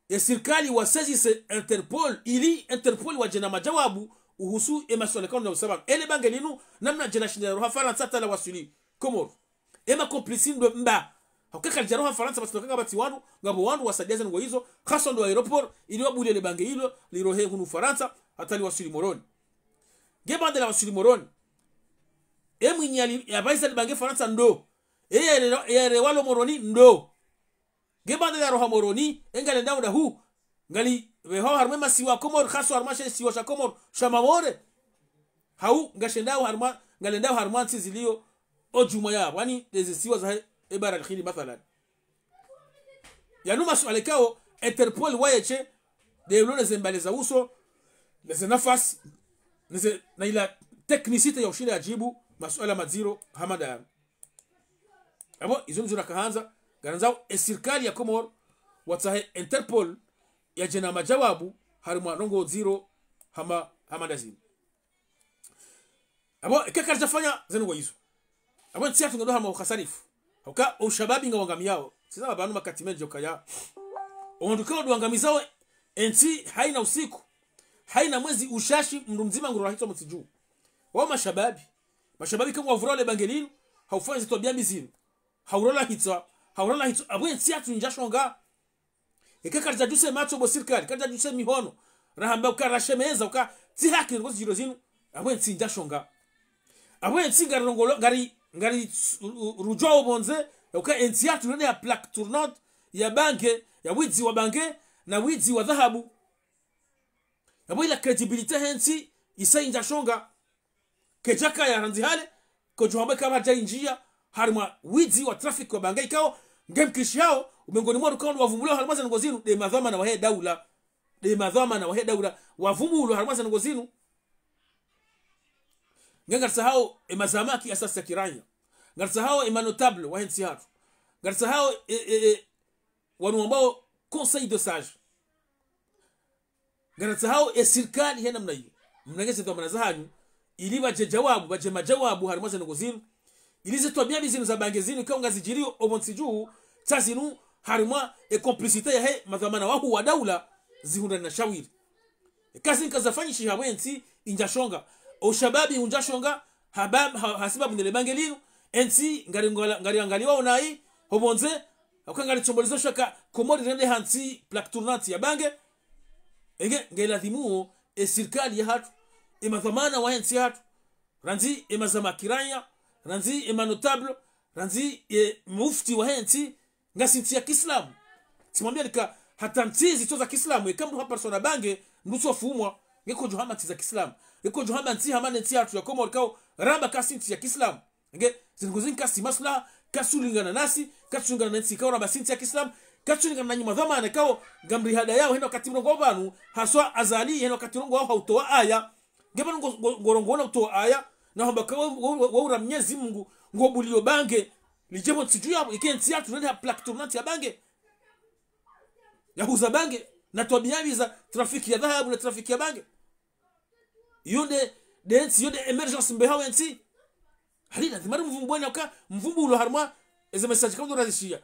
e sirikali wasaisisse Interpol, ili Interpol wadje na majawabu uhusu e masuala ikao na usababa. Ele bange linu, namna dje lashinda laroha Farantsa hata lawaswili Comores. E ma complices ndo mba. Hauka kalidjaroha Farantsa pvatsina uka ngapvatsi wandru, ngapvo wandru wasaidia ze ndrongoo izo, haswa ndo aéroport, ili wabulie le bange ilo, lirohe hunu Farantsa, hata liwaswili Moroni. Nge baanda lawaswili Moroni. E mwinyi yali, yapvahiza le bange Farantsa ndo. E yare, yarewalo Moroni ndo. Nge baanda laroha Moroni, e ngalendao dahu. Ngalipvehwao harumwa e masiwa Comores, haswa harumwa she isiwa sha Comores, sha Maore. Hau, ngashendao harumwa, ngalendao harumwa ntsi zilio o djumwa ya, pvwani, eze isiwa zahe, e bara al Hindi, mathalan. Yanu masuala ikao, Interpol wayeshe, nde ulo neze mbale za uso, neze nafasi, neze, na ila technicité ya ushinda yadjibu, masuala madziro, hama ndayanu. Apvo, izo ndizo nakahandza, ngarandzao e sirikali ya Comores, watsahe Interpol, yadje na majawabu, harumwa ndrongoo ndziro, hama, hama ndazinu. Apvo, eka karidjafanya zinu ngwa izo, apvo entsi yatru ngendo harumwa ukhasarifu. Hauka, o ushababi ngawangamiyao. Tsi zamba pvanu makati mendji ukaya, o wandru kawo ndo wangamizao entsi, haina usiku, haina mwezi ushashi, mndru mdzima ngurolahitswa mutsi dju. Wao mashababi. Mashababi kangwavurao le bange linu, haufanya zitwabiya mbi zinu. Haurola hitswa, haurola hitswa, apvo entsi yatru indjashonga. Eka karidjadjuse matso bo sirikali, karidjadjuse mihono, rahamba uka rashemeza uka tsi haki ngozi djiro zinu, apvo entsi indjashonga. Apvo entsi ngari rongolo, ngari, ngari, u-, u-, rudjwao pvondze, uka entsi yatru yende ya plaque tournante, ya bange, ya widzi wa bange, na widzi wa dhahabu. Apvo ila crédibilité hentsi, isa indjashonga. Kedjakaya randzi hale, kodjo hamba eka pvadja indjia, harumwa widzi wa trafic wa bange ikao, ngemkishihao, umengoni mwa wandru kawo ndo wavumbulwao harumwa zinu ngwa zinu, nde madhwamana wahe daula. Nde madhwamana wahe daula, wavumbulwao harumwa zinu ngwa zinu. Nge ngaritsahao, e mazamaki asasi ya kiranya. Ngaritsahao, e manotable wahe ntsi hatru. Ngaritsahao, e, e, e, wanu wambwao conseil de sage. Ngaritsahao e sirikali he namna iyo. Mrenge ze dhwamana zahanyu, ili pvadje djawabu, pvadje madjawabu harumwa ze ndrongoo zinu. Ili ze twabiya mbi zinu za bange zinu, ikao ngazidjiriyo opvo ntsi dju, tsa zinu harumwa e complicité yahe madhwamana wahuu wa daula, zihundrane na shawiri. Eka zinu kazafanyishiha, apvo entsi indjashonga. O ushababi undjashonga, haba-, ha-, hasibabu nde le bange linu, entsi ngari ngola-, ngari angaliwao nayi, ho pvondze, hauka ngari tsombolezo shaka, Komori rende hantsi plaque tournante ya bange. Enge, nge ladhimu e sirikali yahatru, e madhwamana wahe ntsi yahatru, randzi e mazama kiranya, randzi e manotable, randzi e mufti wahe ntsi, ngasi ntsi ya kiislamu. Tsimwambia nika hata ntsi zitso za kiislamu, eka mndru hapariswa na bange, mndru tso fumwa, nge kodjo hamba ntsi za kiislamu. Nge kodjo hamba ntsi hama ne ntsi yahatru ya Komori ikao, ramba kasi ntsi ya kiislamu. Nge, zinu ngazinu kasi maslaha, katsulingana nasi, katsulingana na ntsi ikao ramba si ntsi ya kiislamu, katsulingana na nyi madhwamana ikao, ngamrihadayao hena wakati mrongowao pvanu, haswa Azali, hena wakati rongowao hautowa aya. Nge pvanu ngo-, ngo-, ngorongowa na utowa aya, na hamba ka wa-, wa-, wa-, waura Mnyezi Mungu, ngobuliyo bange, lidje pvo ntsi dju yapvo, ike ntsi yahatru rende ha plaque tournante ya bange. Ya huza bange, na twabiya mbi za trafiki ya dhahabu na trafiki ya bange. Iyo nde, nde ntsi, iyo nde émergence mbeha we ntsi. Hali lazima ri mvumbulwe na uka, mvumbulo harumwa, eze message kamdo razishiya.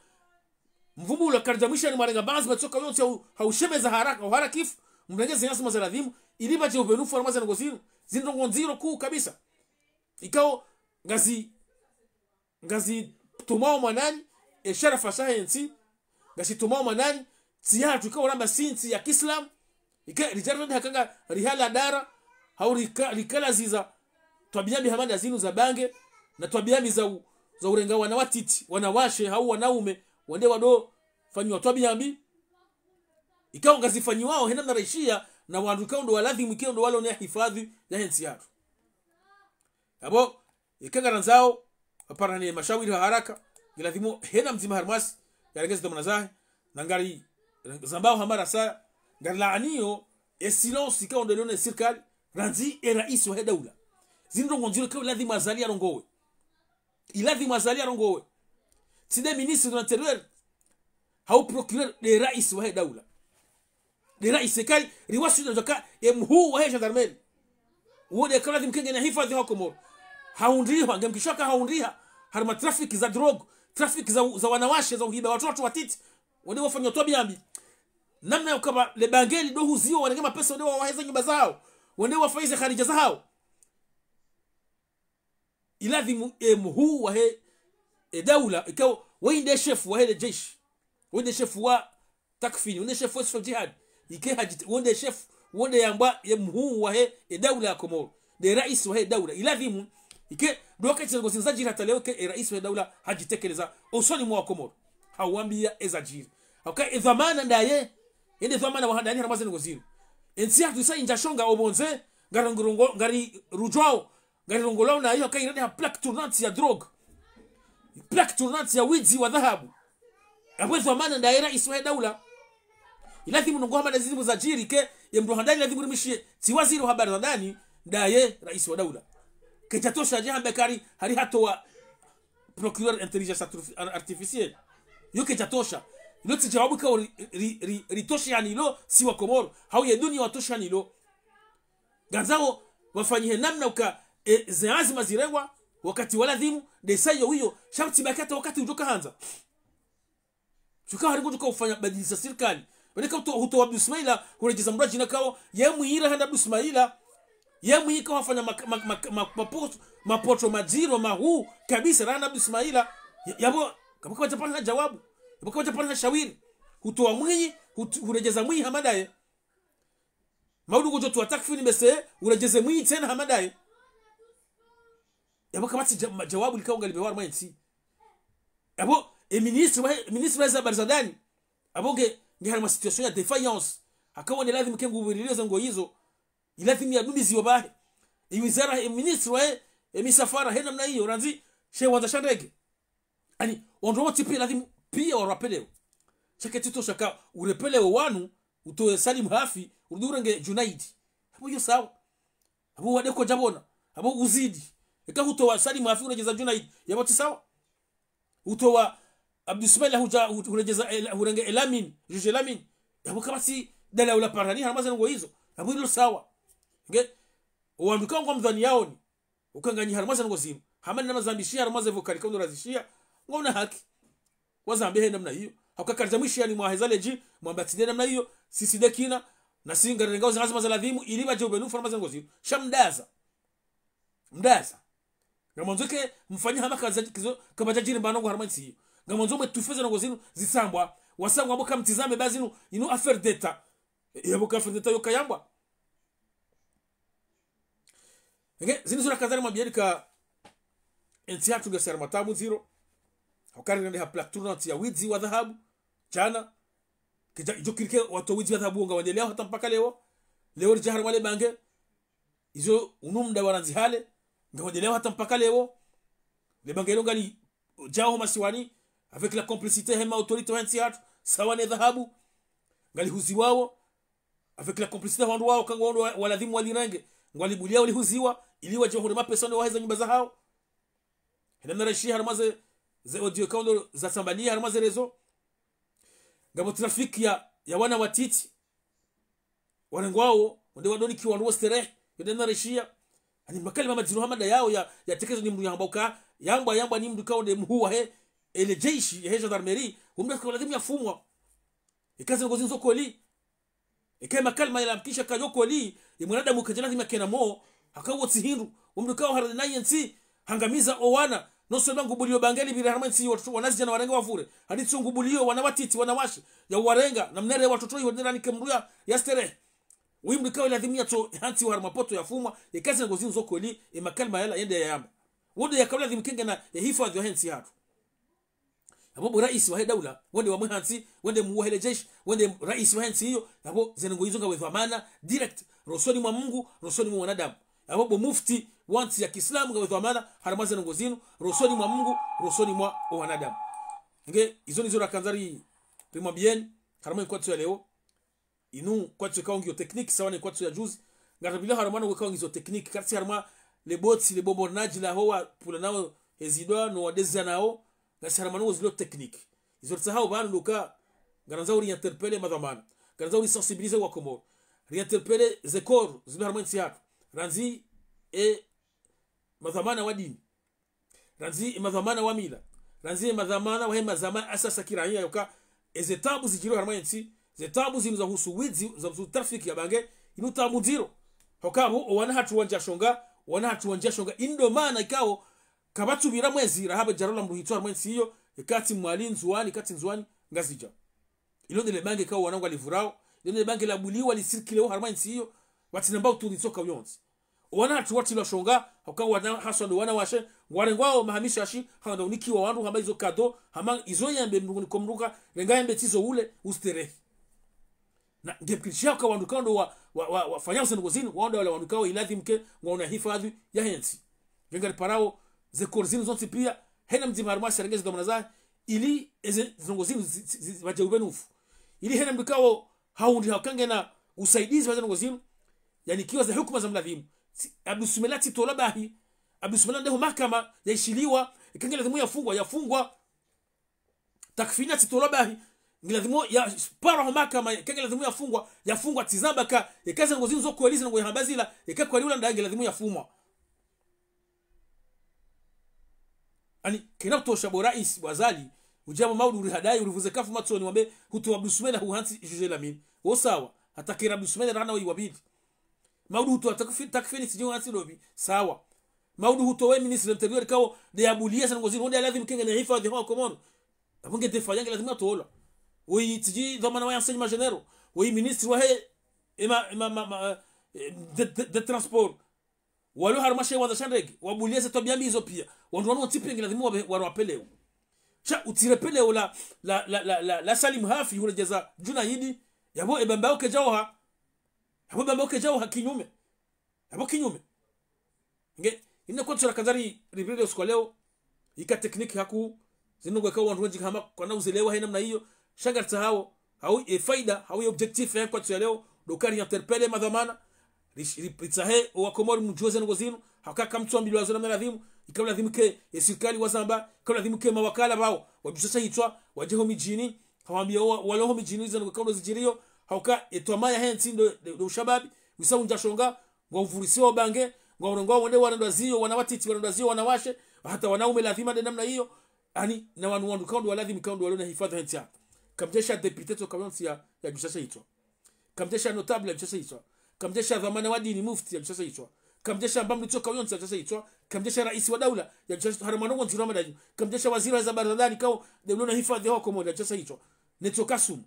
Mvumbulo karidja mwishani mwarenga baadhwi matsoka yontsi hau-, haushemeza haraka, uharakifu, mrenge ze nyasi maza ladhimu, ili pvadje upvenufu harumwa ze ndrongoo zinu, zinu ndrongoo ndziro kuu kabisa. Ikao, ngazi, ngazitumao mwanani, e sharafa shahe ntsi, ngazitumao mwanani, ntsi yahatru ikao ramba si ntsi ya kiislamu, ike ridja rende hakanga rihala dara, hau rika-, rikalaziza, twabiya mbi hama nda zinu za bange, na twabiya mbi za u-, za urenga wana watiti, wanawashe, hau wanaume, wende wado fanyiwa twabiya mbi, ikao ngazifanyiwao, hena mna raishiya, na wandru ikao ndo waladhimu, ikao ndo walo ne hifadhwi yahe ntsi yahatru. Apvo, ike ngarandzao, aparane mashawiri ha haraka, nge ladhimu hena mdzima harumwasi, yarenge ze dhwamana zahe, na ngari, zambao hama rasa, ngari laaniyo, e silence ikao ndo ilo ne sirikali, randzi e raisi wahe daula. Zinu ndrongoo ndziro ikao ladhimu Azali yarongowe. Iladhimu Azali yarongowe. Tsi nde ministre de l'intérieur, hau procureur nde raisi wahe daula. Nde raisi kari, riwaswili na djaka, e mhuu wahe gendarmerie. Uwo nde ikao ladhimu kenge na hifadhwi ha Komoro. Haundriha, nge mkishoka haundriha. Harumwa trafiki za drogue, trafiki za, za wanawashe, za uhiba watoto watiti. Wende wafanywa twabiya mbi. Namna ya ukaba le bange li ndo huziwa, wanenge mapesa, wende wawaheza nyumba zahao. Wende wafanye ze kharija zahao. Iladhimu e mhuu wahe e daula, ikao, wo nde shefu wahe le jeshi. Wo nde shefu wa takfini, wo nde shefu wa social jihad. Ike hadjite-, wo nde shefu, wo nde yambwa ye mhuu wahe e daula ya Komoro. Nde raisi wahe daula. Iladhimu, ike, ndo wakati ze ndrongoo zinu zadjiri hata leo ike e raisi wahe daula hadjitekeleza usoni mwa Wakomoro. Hawambiya ezadjiri. Hauka e dhwamana ndaye, yende dhwamana wa handani harumwa ze ndrongoo zinu. E ntsi yahatru isa indjashonga opvo ndze, ngari rongorongo, ngari rudjwao, ngari rongolwao na iyo kairende ha plaque tournante ya drogue. Plaque tournante ya widzi wa dhahabu. Apvo e dhwamana ndaye raisi wahe daula. Iladhimu ndrongoo hama nda zinu zadjiri ike, ye mndru handani ladhimu rimwishiye, tsi waziri wa habari za ndani, ndaye raisi wa daula. Kedjatosha dje hambe kari, hari hatowa procureur intelligence artifi-, ar-, artificielle. Iyo kedjatosha. Ilo tsi djawabu ikao ri-, ri-, ri-, ritosheya nalo si Wakomoro. Hau ye duniya watosheya nalo. Ngandzao wafanyihe namna uka e, ze anzima zirengwa, wakati wa ladhimu, nde saa iyo wiyo, sha mtsibaki hata wakati udjo kahandza. Shuka hari ngudjo ka ufanya badilisa sirikali. Wene ka huto-, hutowa Abdou Ismaila, huredjeza mdru wa djina kawo, ye mwinyi rahana Abdou Ismaila, ye mwinyi kawo hafanya ma-, ma-, ma-, ma-, mapoto, mapoto madziro, mahuu, kabisa rahana Abdou Ismaila, ya-, yapvo, kapvo kapvadja pvanu ha djawabu, yapvo kapvadja pvanu ha shawiri, hutowa mwinyi, hut-, huredjeza mwinyi hama ndaye. Maudu ngudjo towa takfini bese, uredjeze mwinyi tsena hama ndaye. Yapvo kapvatsi dja-, ma-, djawabu likawo ngalipvewa harumwa entsi. Yapvo, e ministre wa, ministre wa ze habari za ndani. Yapvo nge, nge harumwa situation ya défaillance. Hakawo ne ladhimu ke ngupvirilio ze ngo izo. Iladhimu yadumiziwa pvahe. E wizara, e ministre wa, e, e misafara, he namna iyo, randzi, she wandza sha ndege. Ani, ondro wontsi pia ladhimu pia warapelewe. Sha ke tsi to shaka urepelewe wanu, utowe Salim Hafi, urudi urenge Junaid. Yapvo iyo sawa. Yapvo wade kodja pvona. Yapvo uzidi. Eka hutowa Salim Hafi uredjeza Junaid. Yapvo tsi sawa. Hutowa Abdou Ismaila hudja, hu-, huredjeza El-, hurenge Elamine, juge Elamine. Yapvo kapvatsi dala ula parani, harumwa ze ngo izo. Yapvo ilo sawa. Nge, owandru kawo ngwamdhwaniyaoni. Uka nganyi harumwa ze ngo zinu. Hama nina mazambishiya harumwa ze vocal kawo ndo razishiya. Ngwaona haki. Wazambe he namna iyo. Hauka karidja mwishiyani mwaheza ledji, mwamba tsi nde namna iyo, sisi nde kina, nasi ngarirengao ze anzima za ladhimu, ili pvadje upvenufu harumwa ze ngo zinu. Sha mdaza. Mdaza. Ngamwandzo ke mfanye hama kaza kizo, kapvadja djiri mbano ngo harumwa ntsi iyo. Ngamwandzo mwe tufe ze ngo zinu, zisambwa. Wasangwa mbo kamtsizame ba zinu, inu affaire d'État. E, yapvo ka affaire d'État yo kayambwa. Nge, zinu zura kazari mabiyeri ka entsi hatru ngasi harumwa tabu ndziro. Hukari nende ha plaque tournante ya widzi wa dhahabu. Djana. Kidja, idjo kirike watowa widzi wa dhahabu wo ngawendelea hata mpaka leo. Leo ridja harumwa le bange. Izo unu mda warandzi hale. Ngawendelea hata mpaka leo. Le bange ilo ngalidjao ho masiwani. Avec la complicité he ma autorité wa entsi hatru. Sawa ne dhahabu. Ngalihuziwawo. Avec la complicité wandru wawo, ka ngwandru wa, wa ladhimu walirenge, ngwalibuliya walihuziwa, ili wadje wahure mapesa ndo waheza nyumba zahawo. Hena mna raishiya harumwa ze, ze audio kawo ndo zasambaliya harumwa ze réseaux. Ngapvo trafic ya, ya wana watiti. Warengwawo, wende wadonikiwa wandru wo sterehe, yo nde mna raishiya. Ani makalima madziro hama nda yawo ya, yatekelezwa ni mndru yahamba uka, yambwa, yambwa ni mndru kawo nde mhuu wahe, ele jeshi, yahe gendarmerie, wo mndru kawo ladhimu yafumwa. Eka ze ngo zinu zo kweli. Eka makalima yala mkisha ka yo kweli, ye mwanadamu kadja ladhimu yakena mo, haka wo tsi hindru, wo mndru kawo harani naye ntsi, hangamiza owana, noso bangu bulio bange li pvira harumwa ntsi, watoto wanazidjana warenge wavure, hadi tsungu bulio wana watiti, wana washe, ya warenga, na mnere watoto iho nera nike mndru ya, ya sterehe. Wo mndru kawo ladhimu yatso, hantsi wa harumwa poto yafumwa, eka ze ngo zinu zo kweli, e makalima yala yende yayamba. Wo nde yakawo ladhimu kenge na, ya hifadhwi wahe ntsi hatru. Yapvo bo raisi wahe daula, wende wamwe hantsi, wende mhuu wahe le jeshi, wende raisi wahe ntsi iyo, yapvo ze ngo izo ngawe dhwamana, direct, rosoni mwa Mungu, rosoni mwa wanadamu. Yapvo bo mufti, wa ntsi ya kiislamu ngawe dhwamana, harumwa ze ngo zinu, rosoni mwa Mungu, rosoni mwa wanadamu. Nge, izo nizo rakandza ri, rimwambiyeni, harumwa nkwatso ya leo, inu, kwatsu ikao ngiyo technique, sawa ne kwatsu ya juzi. Ngarapvila harumwa no ikao ngizo technique. Kartsi harumwa le botsi, le bombo nadji la ho wapvula nao ezidwa, no wadezia nao. Ngasi harumwa no zilo technique. Izo ritsahao pvanu ndo uka, ngarandzao uri interpeller madhwamana. Ngarandzao uri sensibiliser wa Komoro. Ri interpeller ze corps, zilo harumwa ntsi hatru. Randzi e madhwamana wa dini. Randzi e madhwamana wa mila. Randzi e madhwamana wahe mazama asasi ya kiraiya yoka. Eze tabu zidjiro harumwa yentsi. Ze tabu zinu zahusu widzi, zahusu trafic ya bange. Inu tabu ndziro. Hoka apvo, owana hatru wandjia shonga, owana hatru wandjia shonga. Inu ndo maana ikao, kapvatsu pvira mwezi, rahapve djaro la mdru hitswa harumwa yentsi iyo, ikatsi Mwali, Ndzuwani, ikatsi Ndzuwani, Ngazidja. Ilo ndele bange ikao wana ngwalivurao, ilo ndele bange labuliwa lisirikileo harumwa yentsi iyo, pvatsina mba utuli tsoka uyontsi. Owana hatru watrilwa shonga, hauka wana haswa ndo wana washe, ngwarengwao mahamishashi, handa unikiwa wandru, hama izo kado, hama izo yembe mdru nguniko mdru ka, renga yembe tsizo ule, usterehi. Na ngemkinishiha uka wandru kao ndo wa, wa, wa, wafanyao ze ndrongo zinu, wao ndo wala wandru kao iladhimu ke, ngwaona hifadhwi yahe ntsi. Nge ngariparao, ze corps zinu zontsi pia, hena mdzima harumwa yasi arenge ze dhwamana zahe, ili eze ndrongo zinu zi, zi, zi, pvadje upvenufu. Ili hena mdru kao hahundri hauka ngena usaidizi wa ze ndrongo zinu, yanikiwa ze hukuma za mladhimu. Tsi, Abdou Soumeila tsi tolwa bahi. Abdou Soumeila nde ho mahakama, yaishiliwa, eka nge ladhimu yafungwa, yafungwa. Takfina tsi tolwa bahi. Nge ladhimu yaparwa ho mahakama, eka nge ladhimu yafungwa, yafungwa tsi zamba ka, eka ze ndrongo zinu zo kweli ze ndrongo yahamba zila, eka kweli ula nda nge ladhimu yafumwa. Ani, kena utosha bo rais, bo Azali, udjabo Maudu urihadai, urivuze kafu matsoni wambe, hutowa Abdou Soumana hu hantsi juge Lamine. Wo sawa, hata kera Abdou Soumana rana wa iwabidi. Maudu hutowa takfi-, takfini tsidji hu hantsi lobi. Sawa. Maudu hutowa ministre de l'intérieur kao, nde yabuliya ze ndrongoo zinu, wonde ya lazimu kenge ne hifadhi ho Komoro. Apvo nge défaillant nge lazimu atolwa. Woyi tsidji dhwamana wa enseignement généraux. Woyi ministre wahe, ema, ema, ma, ma, eh, de, de, de transport. Walo harumwa she wandza sha ndege, wabuliya ze twabiya mbi izo piya. Wandru wanu wontsi piya nge lazimu wabe-, warwa peleo. Sha utsire peleo la, la, la, la, la, la Salim Hafi, huredjeza Djunayidi, yapvo ebamba uke djaoha. Yapvo ebamba uke djaoha kinyume. Yapvo kinyume. Nge, ine kwa tsura kandza ri, ribrile usiku wa leo, ika technique haku, zinu ngweka wandru wendji hama, kwana uzelewa he namna iyo, sha ngaritsahao, hau ye faida, hau ye objectif ya kwa tsura leo, ndo uka ri interpelle madhwamana, ri, ri, ritsahe, owa Komori mdjuwe ze ndrongoo zinu, hauka kamtsu ambilwa zo namna lazimu, ika lazimu ke, ye sirikali wazamba, ika lazimu ke mawakala pvao, wadjusasha hitswa, wadje ho midjini, hawambiya owa, walo ho midjini, ze ndrongoo kaundo zidjiriyo, hauka, ye twamaya he ntsi ndo, ndo, ndo ushababi, wisa undja shonga, ngwa uvurisiwa bange, ngwa urongowa wende wana ndo ziyo, wana watiti wana ndo ziyo, wanawashe, hata wanaume lazimu nde namna iyo, ani, na wanu wandru kaundo wa lazimu kaundo walo na hifadhi he ntsi ya. Kamdjesha député tsoka yontsi ya, yadjusasha hitswa. Kamdjesha notable yadjusasha hitswa. Kamdjesha dhwamana wa dini mufti yadjusasha hitswa. Kamdjesha mbamdu tsoka yontsi yadjusasha hitswa. Kamdjesha raisi wa daula yadjusasha hitswa. Harumwa ndrongoo ndziro hama ndazinu. Kamdjesha waziri wa ze habari za ndani kao, nde ulo na hifadhi ho Komori yadjusasha hitswa. Ne tsoka sumu.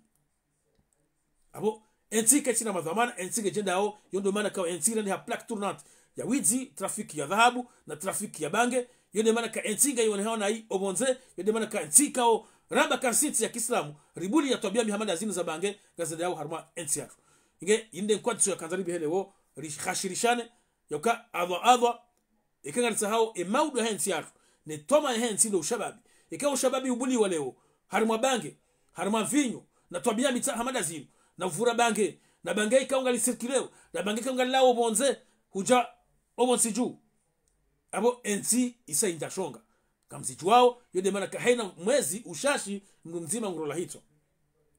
Apvo, entsi ketsina madhwamana, entsi ngedjendao, yo ndo mana kao entsi rende ha plaque tournante ya widzi, trafic ya dhahabu, na trafic ya bange, yo ndo mana ka entsi ngayiwonehao nayi opvondze, yo ndo mana ka entsi kao, ramba ka ntsi ya kiislamu, ribuliya twabiya mbi hama ndazinu za bange, ngazendao harumwa entsi yatru. Nge, inde nkwadiso ya kandza ribihe leo, rihashirishane, yauka, adhwa, adhwa, eka ngaritsahao, e maudu ya he ntsi yatru, ne twamaya he ntsi ndo ushababi. Eka ushababi ubuliwa leo, harumwa bange, harumwa mvinyo, na twabiya mbi tsa hama ndazinu, na uvura bange, na bange ikao ngali circuleo, na bange ikao ngali lao opvondze, hudja opvontsi dju. Apvo entsi isa indja shonga. Kamzidjuwao, yo ndo mana kahayina mwezi ushashi mndru mdzima ngurola hitswa.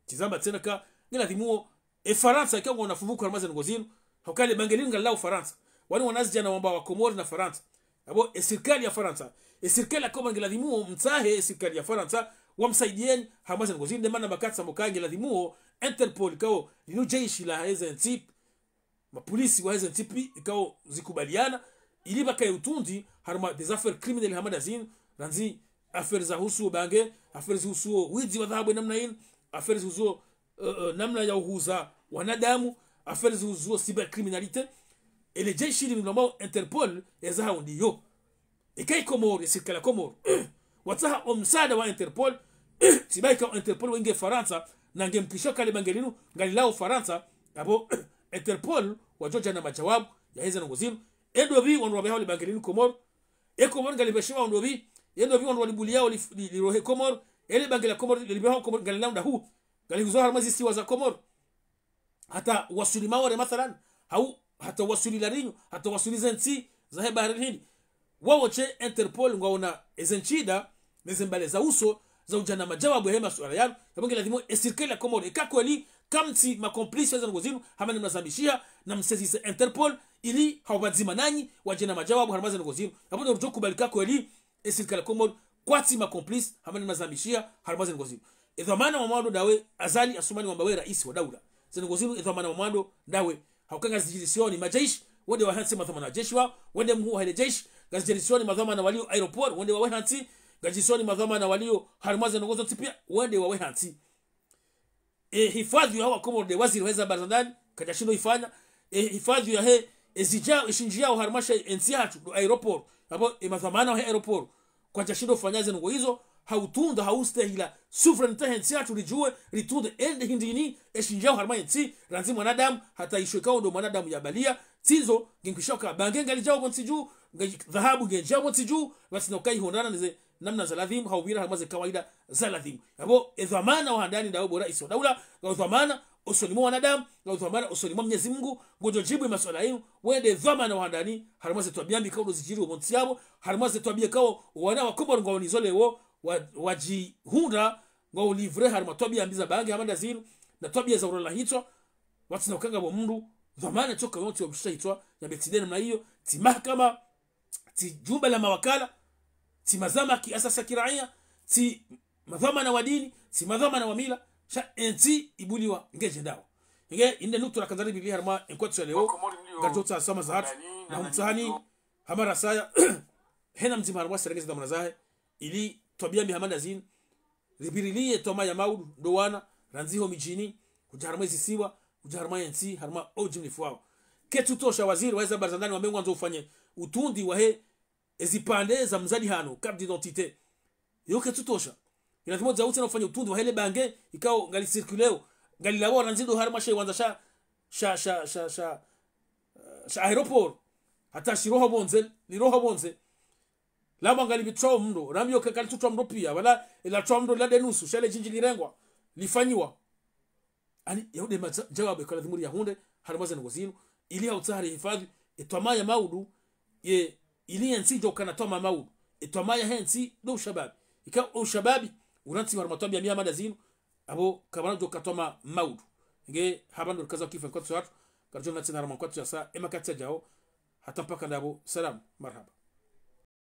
Tsizamba tsena ka, nge lazimuo, e Farantsa, ikao ngwona fuvuku harumwa ze ndrongoo zinu, hauka le bange linu ngalilao Farantsa. Wani wanazidjana wamba wa Komori na Farantsa. Apvo, e sirikali ya Farantsa, e sirikali ya Komori nge lazimuo, mtsahe e sirikali ya Farantsa, wamsaidiyeni, harumwa ze ndrongoo zinu, ndo mana bakatsa mboka nge lazimuo, Interpol kao, linu jeshi la heze ntsi, mapolisi wa heze ntsi pi, ikao zikubaliana, ili bakaye utundi, harumwa des affaires criminelles hama ndazinu, randzi affaires za husu bange, affaires zihusuo widzi wa dhahabu namna inu, affaires zihusuo, eh, eh, namna ya uhuza wanadamu, affaires zihusuo cybercriminalité, ele jeshi linu lambwao Interpol, eza hao ndiyo. Eka i Komori, e sirikali ya Komori, watsaha o msaada wa Interpol, tsi ba ika Interpol wenge Farantsa, na nge mkisho ka le bange linu, ngalilao Farantsa, apvo, Interpol, wadjodja na majawabu, ya heze ndrongoo zinu, e ndopvi wandru wabehao le bange linu Komori, e Komori ngalibeshewa ndopvi, e ndopvi wandru walibuliya, li, li, lirohe Komori, ele bange la Komori, libehao Komori, ngalilao ndahu, ngalihuzo harumwa zisiwa za Komori. Hata wasuli Maore mathalan, hau, hata wasuli La Réunion, hata wasuli ze ntsi za he bahari Hindi. Wawo she Interpol ngwaona eze ntsida, neze mbale za uso, za udja na majawabu he masuala yanu, yapvo nge lazimu e sirikali ya Komori, eka kweli, kamtsi ma complices wa ze ndrongoo zinu, hama namna zambishiha, na msezise Interpol, ili hau pvadzima nanyi, wadje na majawabu harumwa ze ndrongoo zinu. Yapvo ndo rudjo kubali ka kweli, e sirikali ya Komori, kwatsi ma complices, hama namna zambishiha, harumwa ze ndrongoo zinu. E dhwamana wa mwando ndawe, Azali Assoumani wamba we raisi wa daula. Ze ndrongoo zinu, e dhwamana wa mwando ndawe. Hauka ngazidjirisioni majeshi, wende wa hantsi madhwamana wa jeshi wao, wende mhuu wa hele jeshi, ngazidjirisioni madhwamana walio aéroport, wende wawe hantsi, ngazidjirisioni madhwamana walio harumwa ze ndrongoo zontsi piya, wende wawe hantsi. E hifadhi ya hawa Komori nde waziri wa heze habari za ndani, kadjashindo ifanya. E hifadhi ya he, e zidjao, e shindjiyao harumwa she ntsi yatru, ndo aéroport. Apvo, e madhwamana wa he aéroport, kwadjashindo ufanya ze ndrongoo izo, ha utunda, ha ustehila souveraineté he ntsi yatru ridjuwe, ritunde ende hindrini, e shindjiyao harumwa ye ntsi, randzi mwanadamu, hata isho ikao ndo mwanadamu ya baliya, tsizo, nge nkwishao ka bange ngalidjao pvontsi dju, nge dhahabu ngendjiyao pvontsi dju, pvatsina uka ihundrana neze namna za ladhimu, hau pvira harumwa ze kawaida za ladhimu. Yapvo, e dhwamana wa handani ndawe bo raisi wa daula, ngau dhwamana, osoni mwa wanadamu, ngau dhwamana, osoni mwa Mwenyezi Mungu, ngodjo djibu e masuala yinu, wende dhwamana wa handani, harumwa ze twabiya mbi kao ndo zidjiri opvontsi yapvo, harumwa ze twabiya kao, wana wa Komori ngwao nizo leo, wa, wadjihundra, ngwao livrer harumwa twabiya mbi za bange hama ndazinu, na twabiya za urola hitswa, pvatsina uka ngapvo mndru, dhwamana tsoka yontsi wa mshusha hitswa, yambe tsi nde namna iyo, tsi mahakama, tsi jumba la mawakala, Tsi madhwamana ki asasi ya kiraiya, tsi madhwamana wa dini, tsi madhwamana wa mila, sha entsi ibuliwa ngedjendao. Nge inde nukta rakandza ribili harumwa enkwatso ya leo, ngaridjo tsaha swamaha zahatru, na humtsahani, hama rasaya, hena mdzima harumwa sirengeze dhwamana zahe, ili twabiya mbi hama nda zinu, ribirilie twamaya maudu, ndo wana, randzi ho midjini, hudja harumwa ezisiwa, hudja harumwa yentsi, harumwa o ujimlifu wawo. Ketsutosha waziri wa eza habari za ndani wambe ngwandzo ufanye utundi wahe ezipvandre za mzalihano, carte d'identité. Yo ketsutosha. Ilazimu udja utsi na ufanye utundi wahe le bange, ikao ngali circuleo, ngali lawo randzi ndo harumwa she wandza sha, sha, sha, sha, sha, sha aéroport. Hata shiroho pvondze, liroho pvondze. Lamba ngali pvi trwa mndro, rambi yo kakali tu trwa mndro piya, wala ela trwa mndro la denusu, sha le djindji lirengwa, lifanyiwa. Ani, yahude madja-, djawabu ikao ladhimu riyahundre, harumwa ze ndrongoo zinu, ili hautsaha rihifadhwi, etwamaya maudu, ye, ili yentsi idjo kana twamaya maudu, etwamaya hentsi, ndo ushababi. Ika ushababi, urantsi harumwa twabiya mbi hama nda zinu, apvo kapvana udjo kana twamaya maudu. Nge, hapva ndo rikaza kifa enkwatso yahatru, ngaridjo nantsi na harumwa enkwatso ya sa, emakati yadjao, hata mpaka ndapvo, salam, marahaba.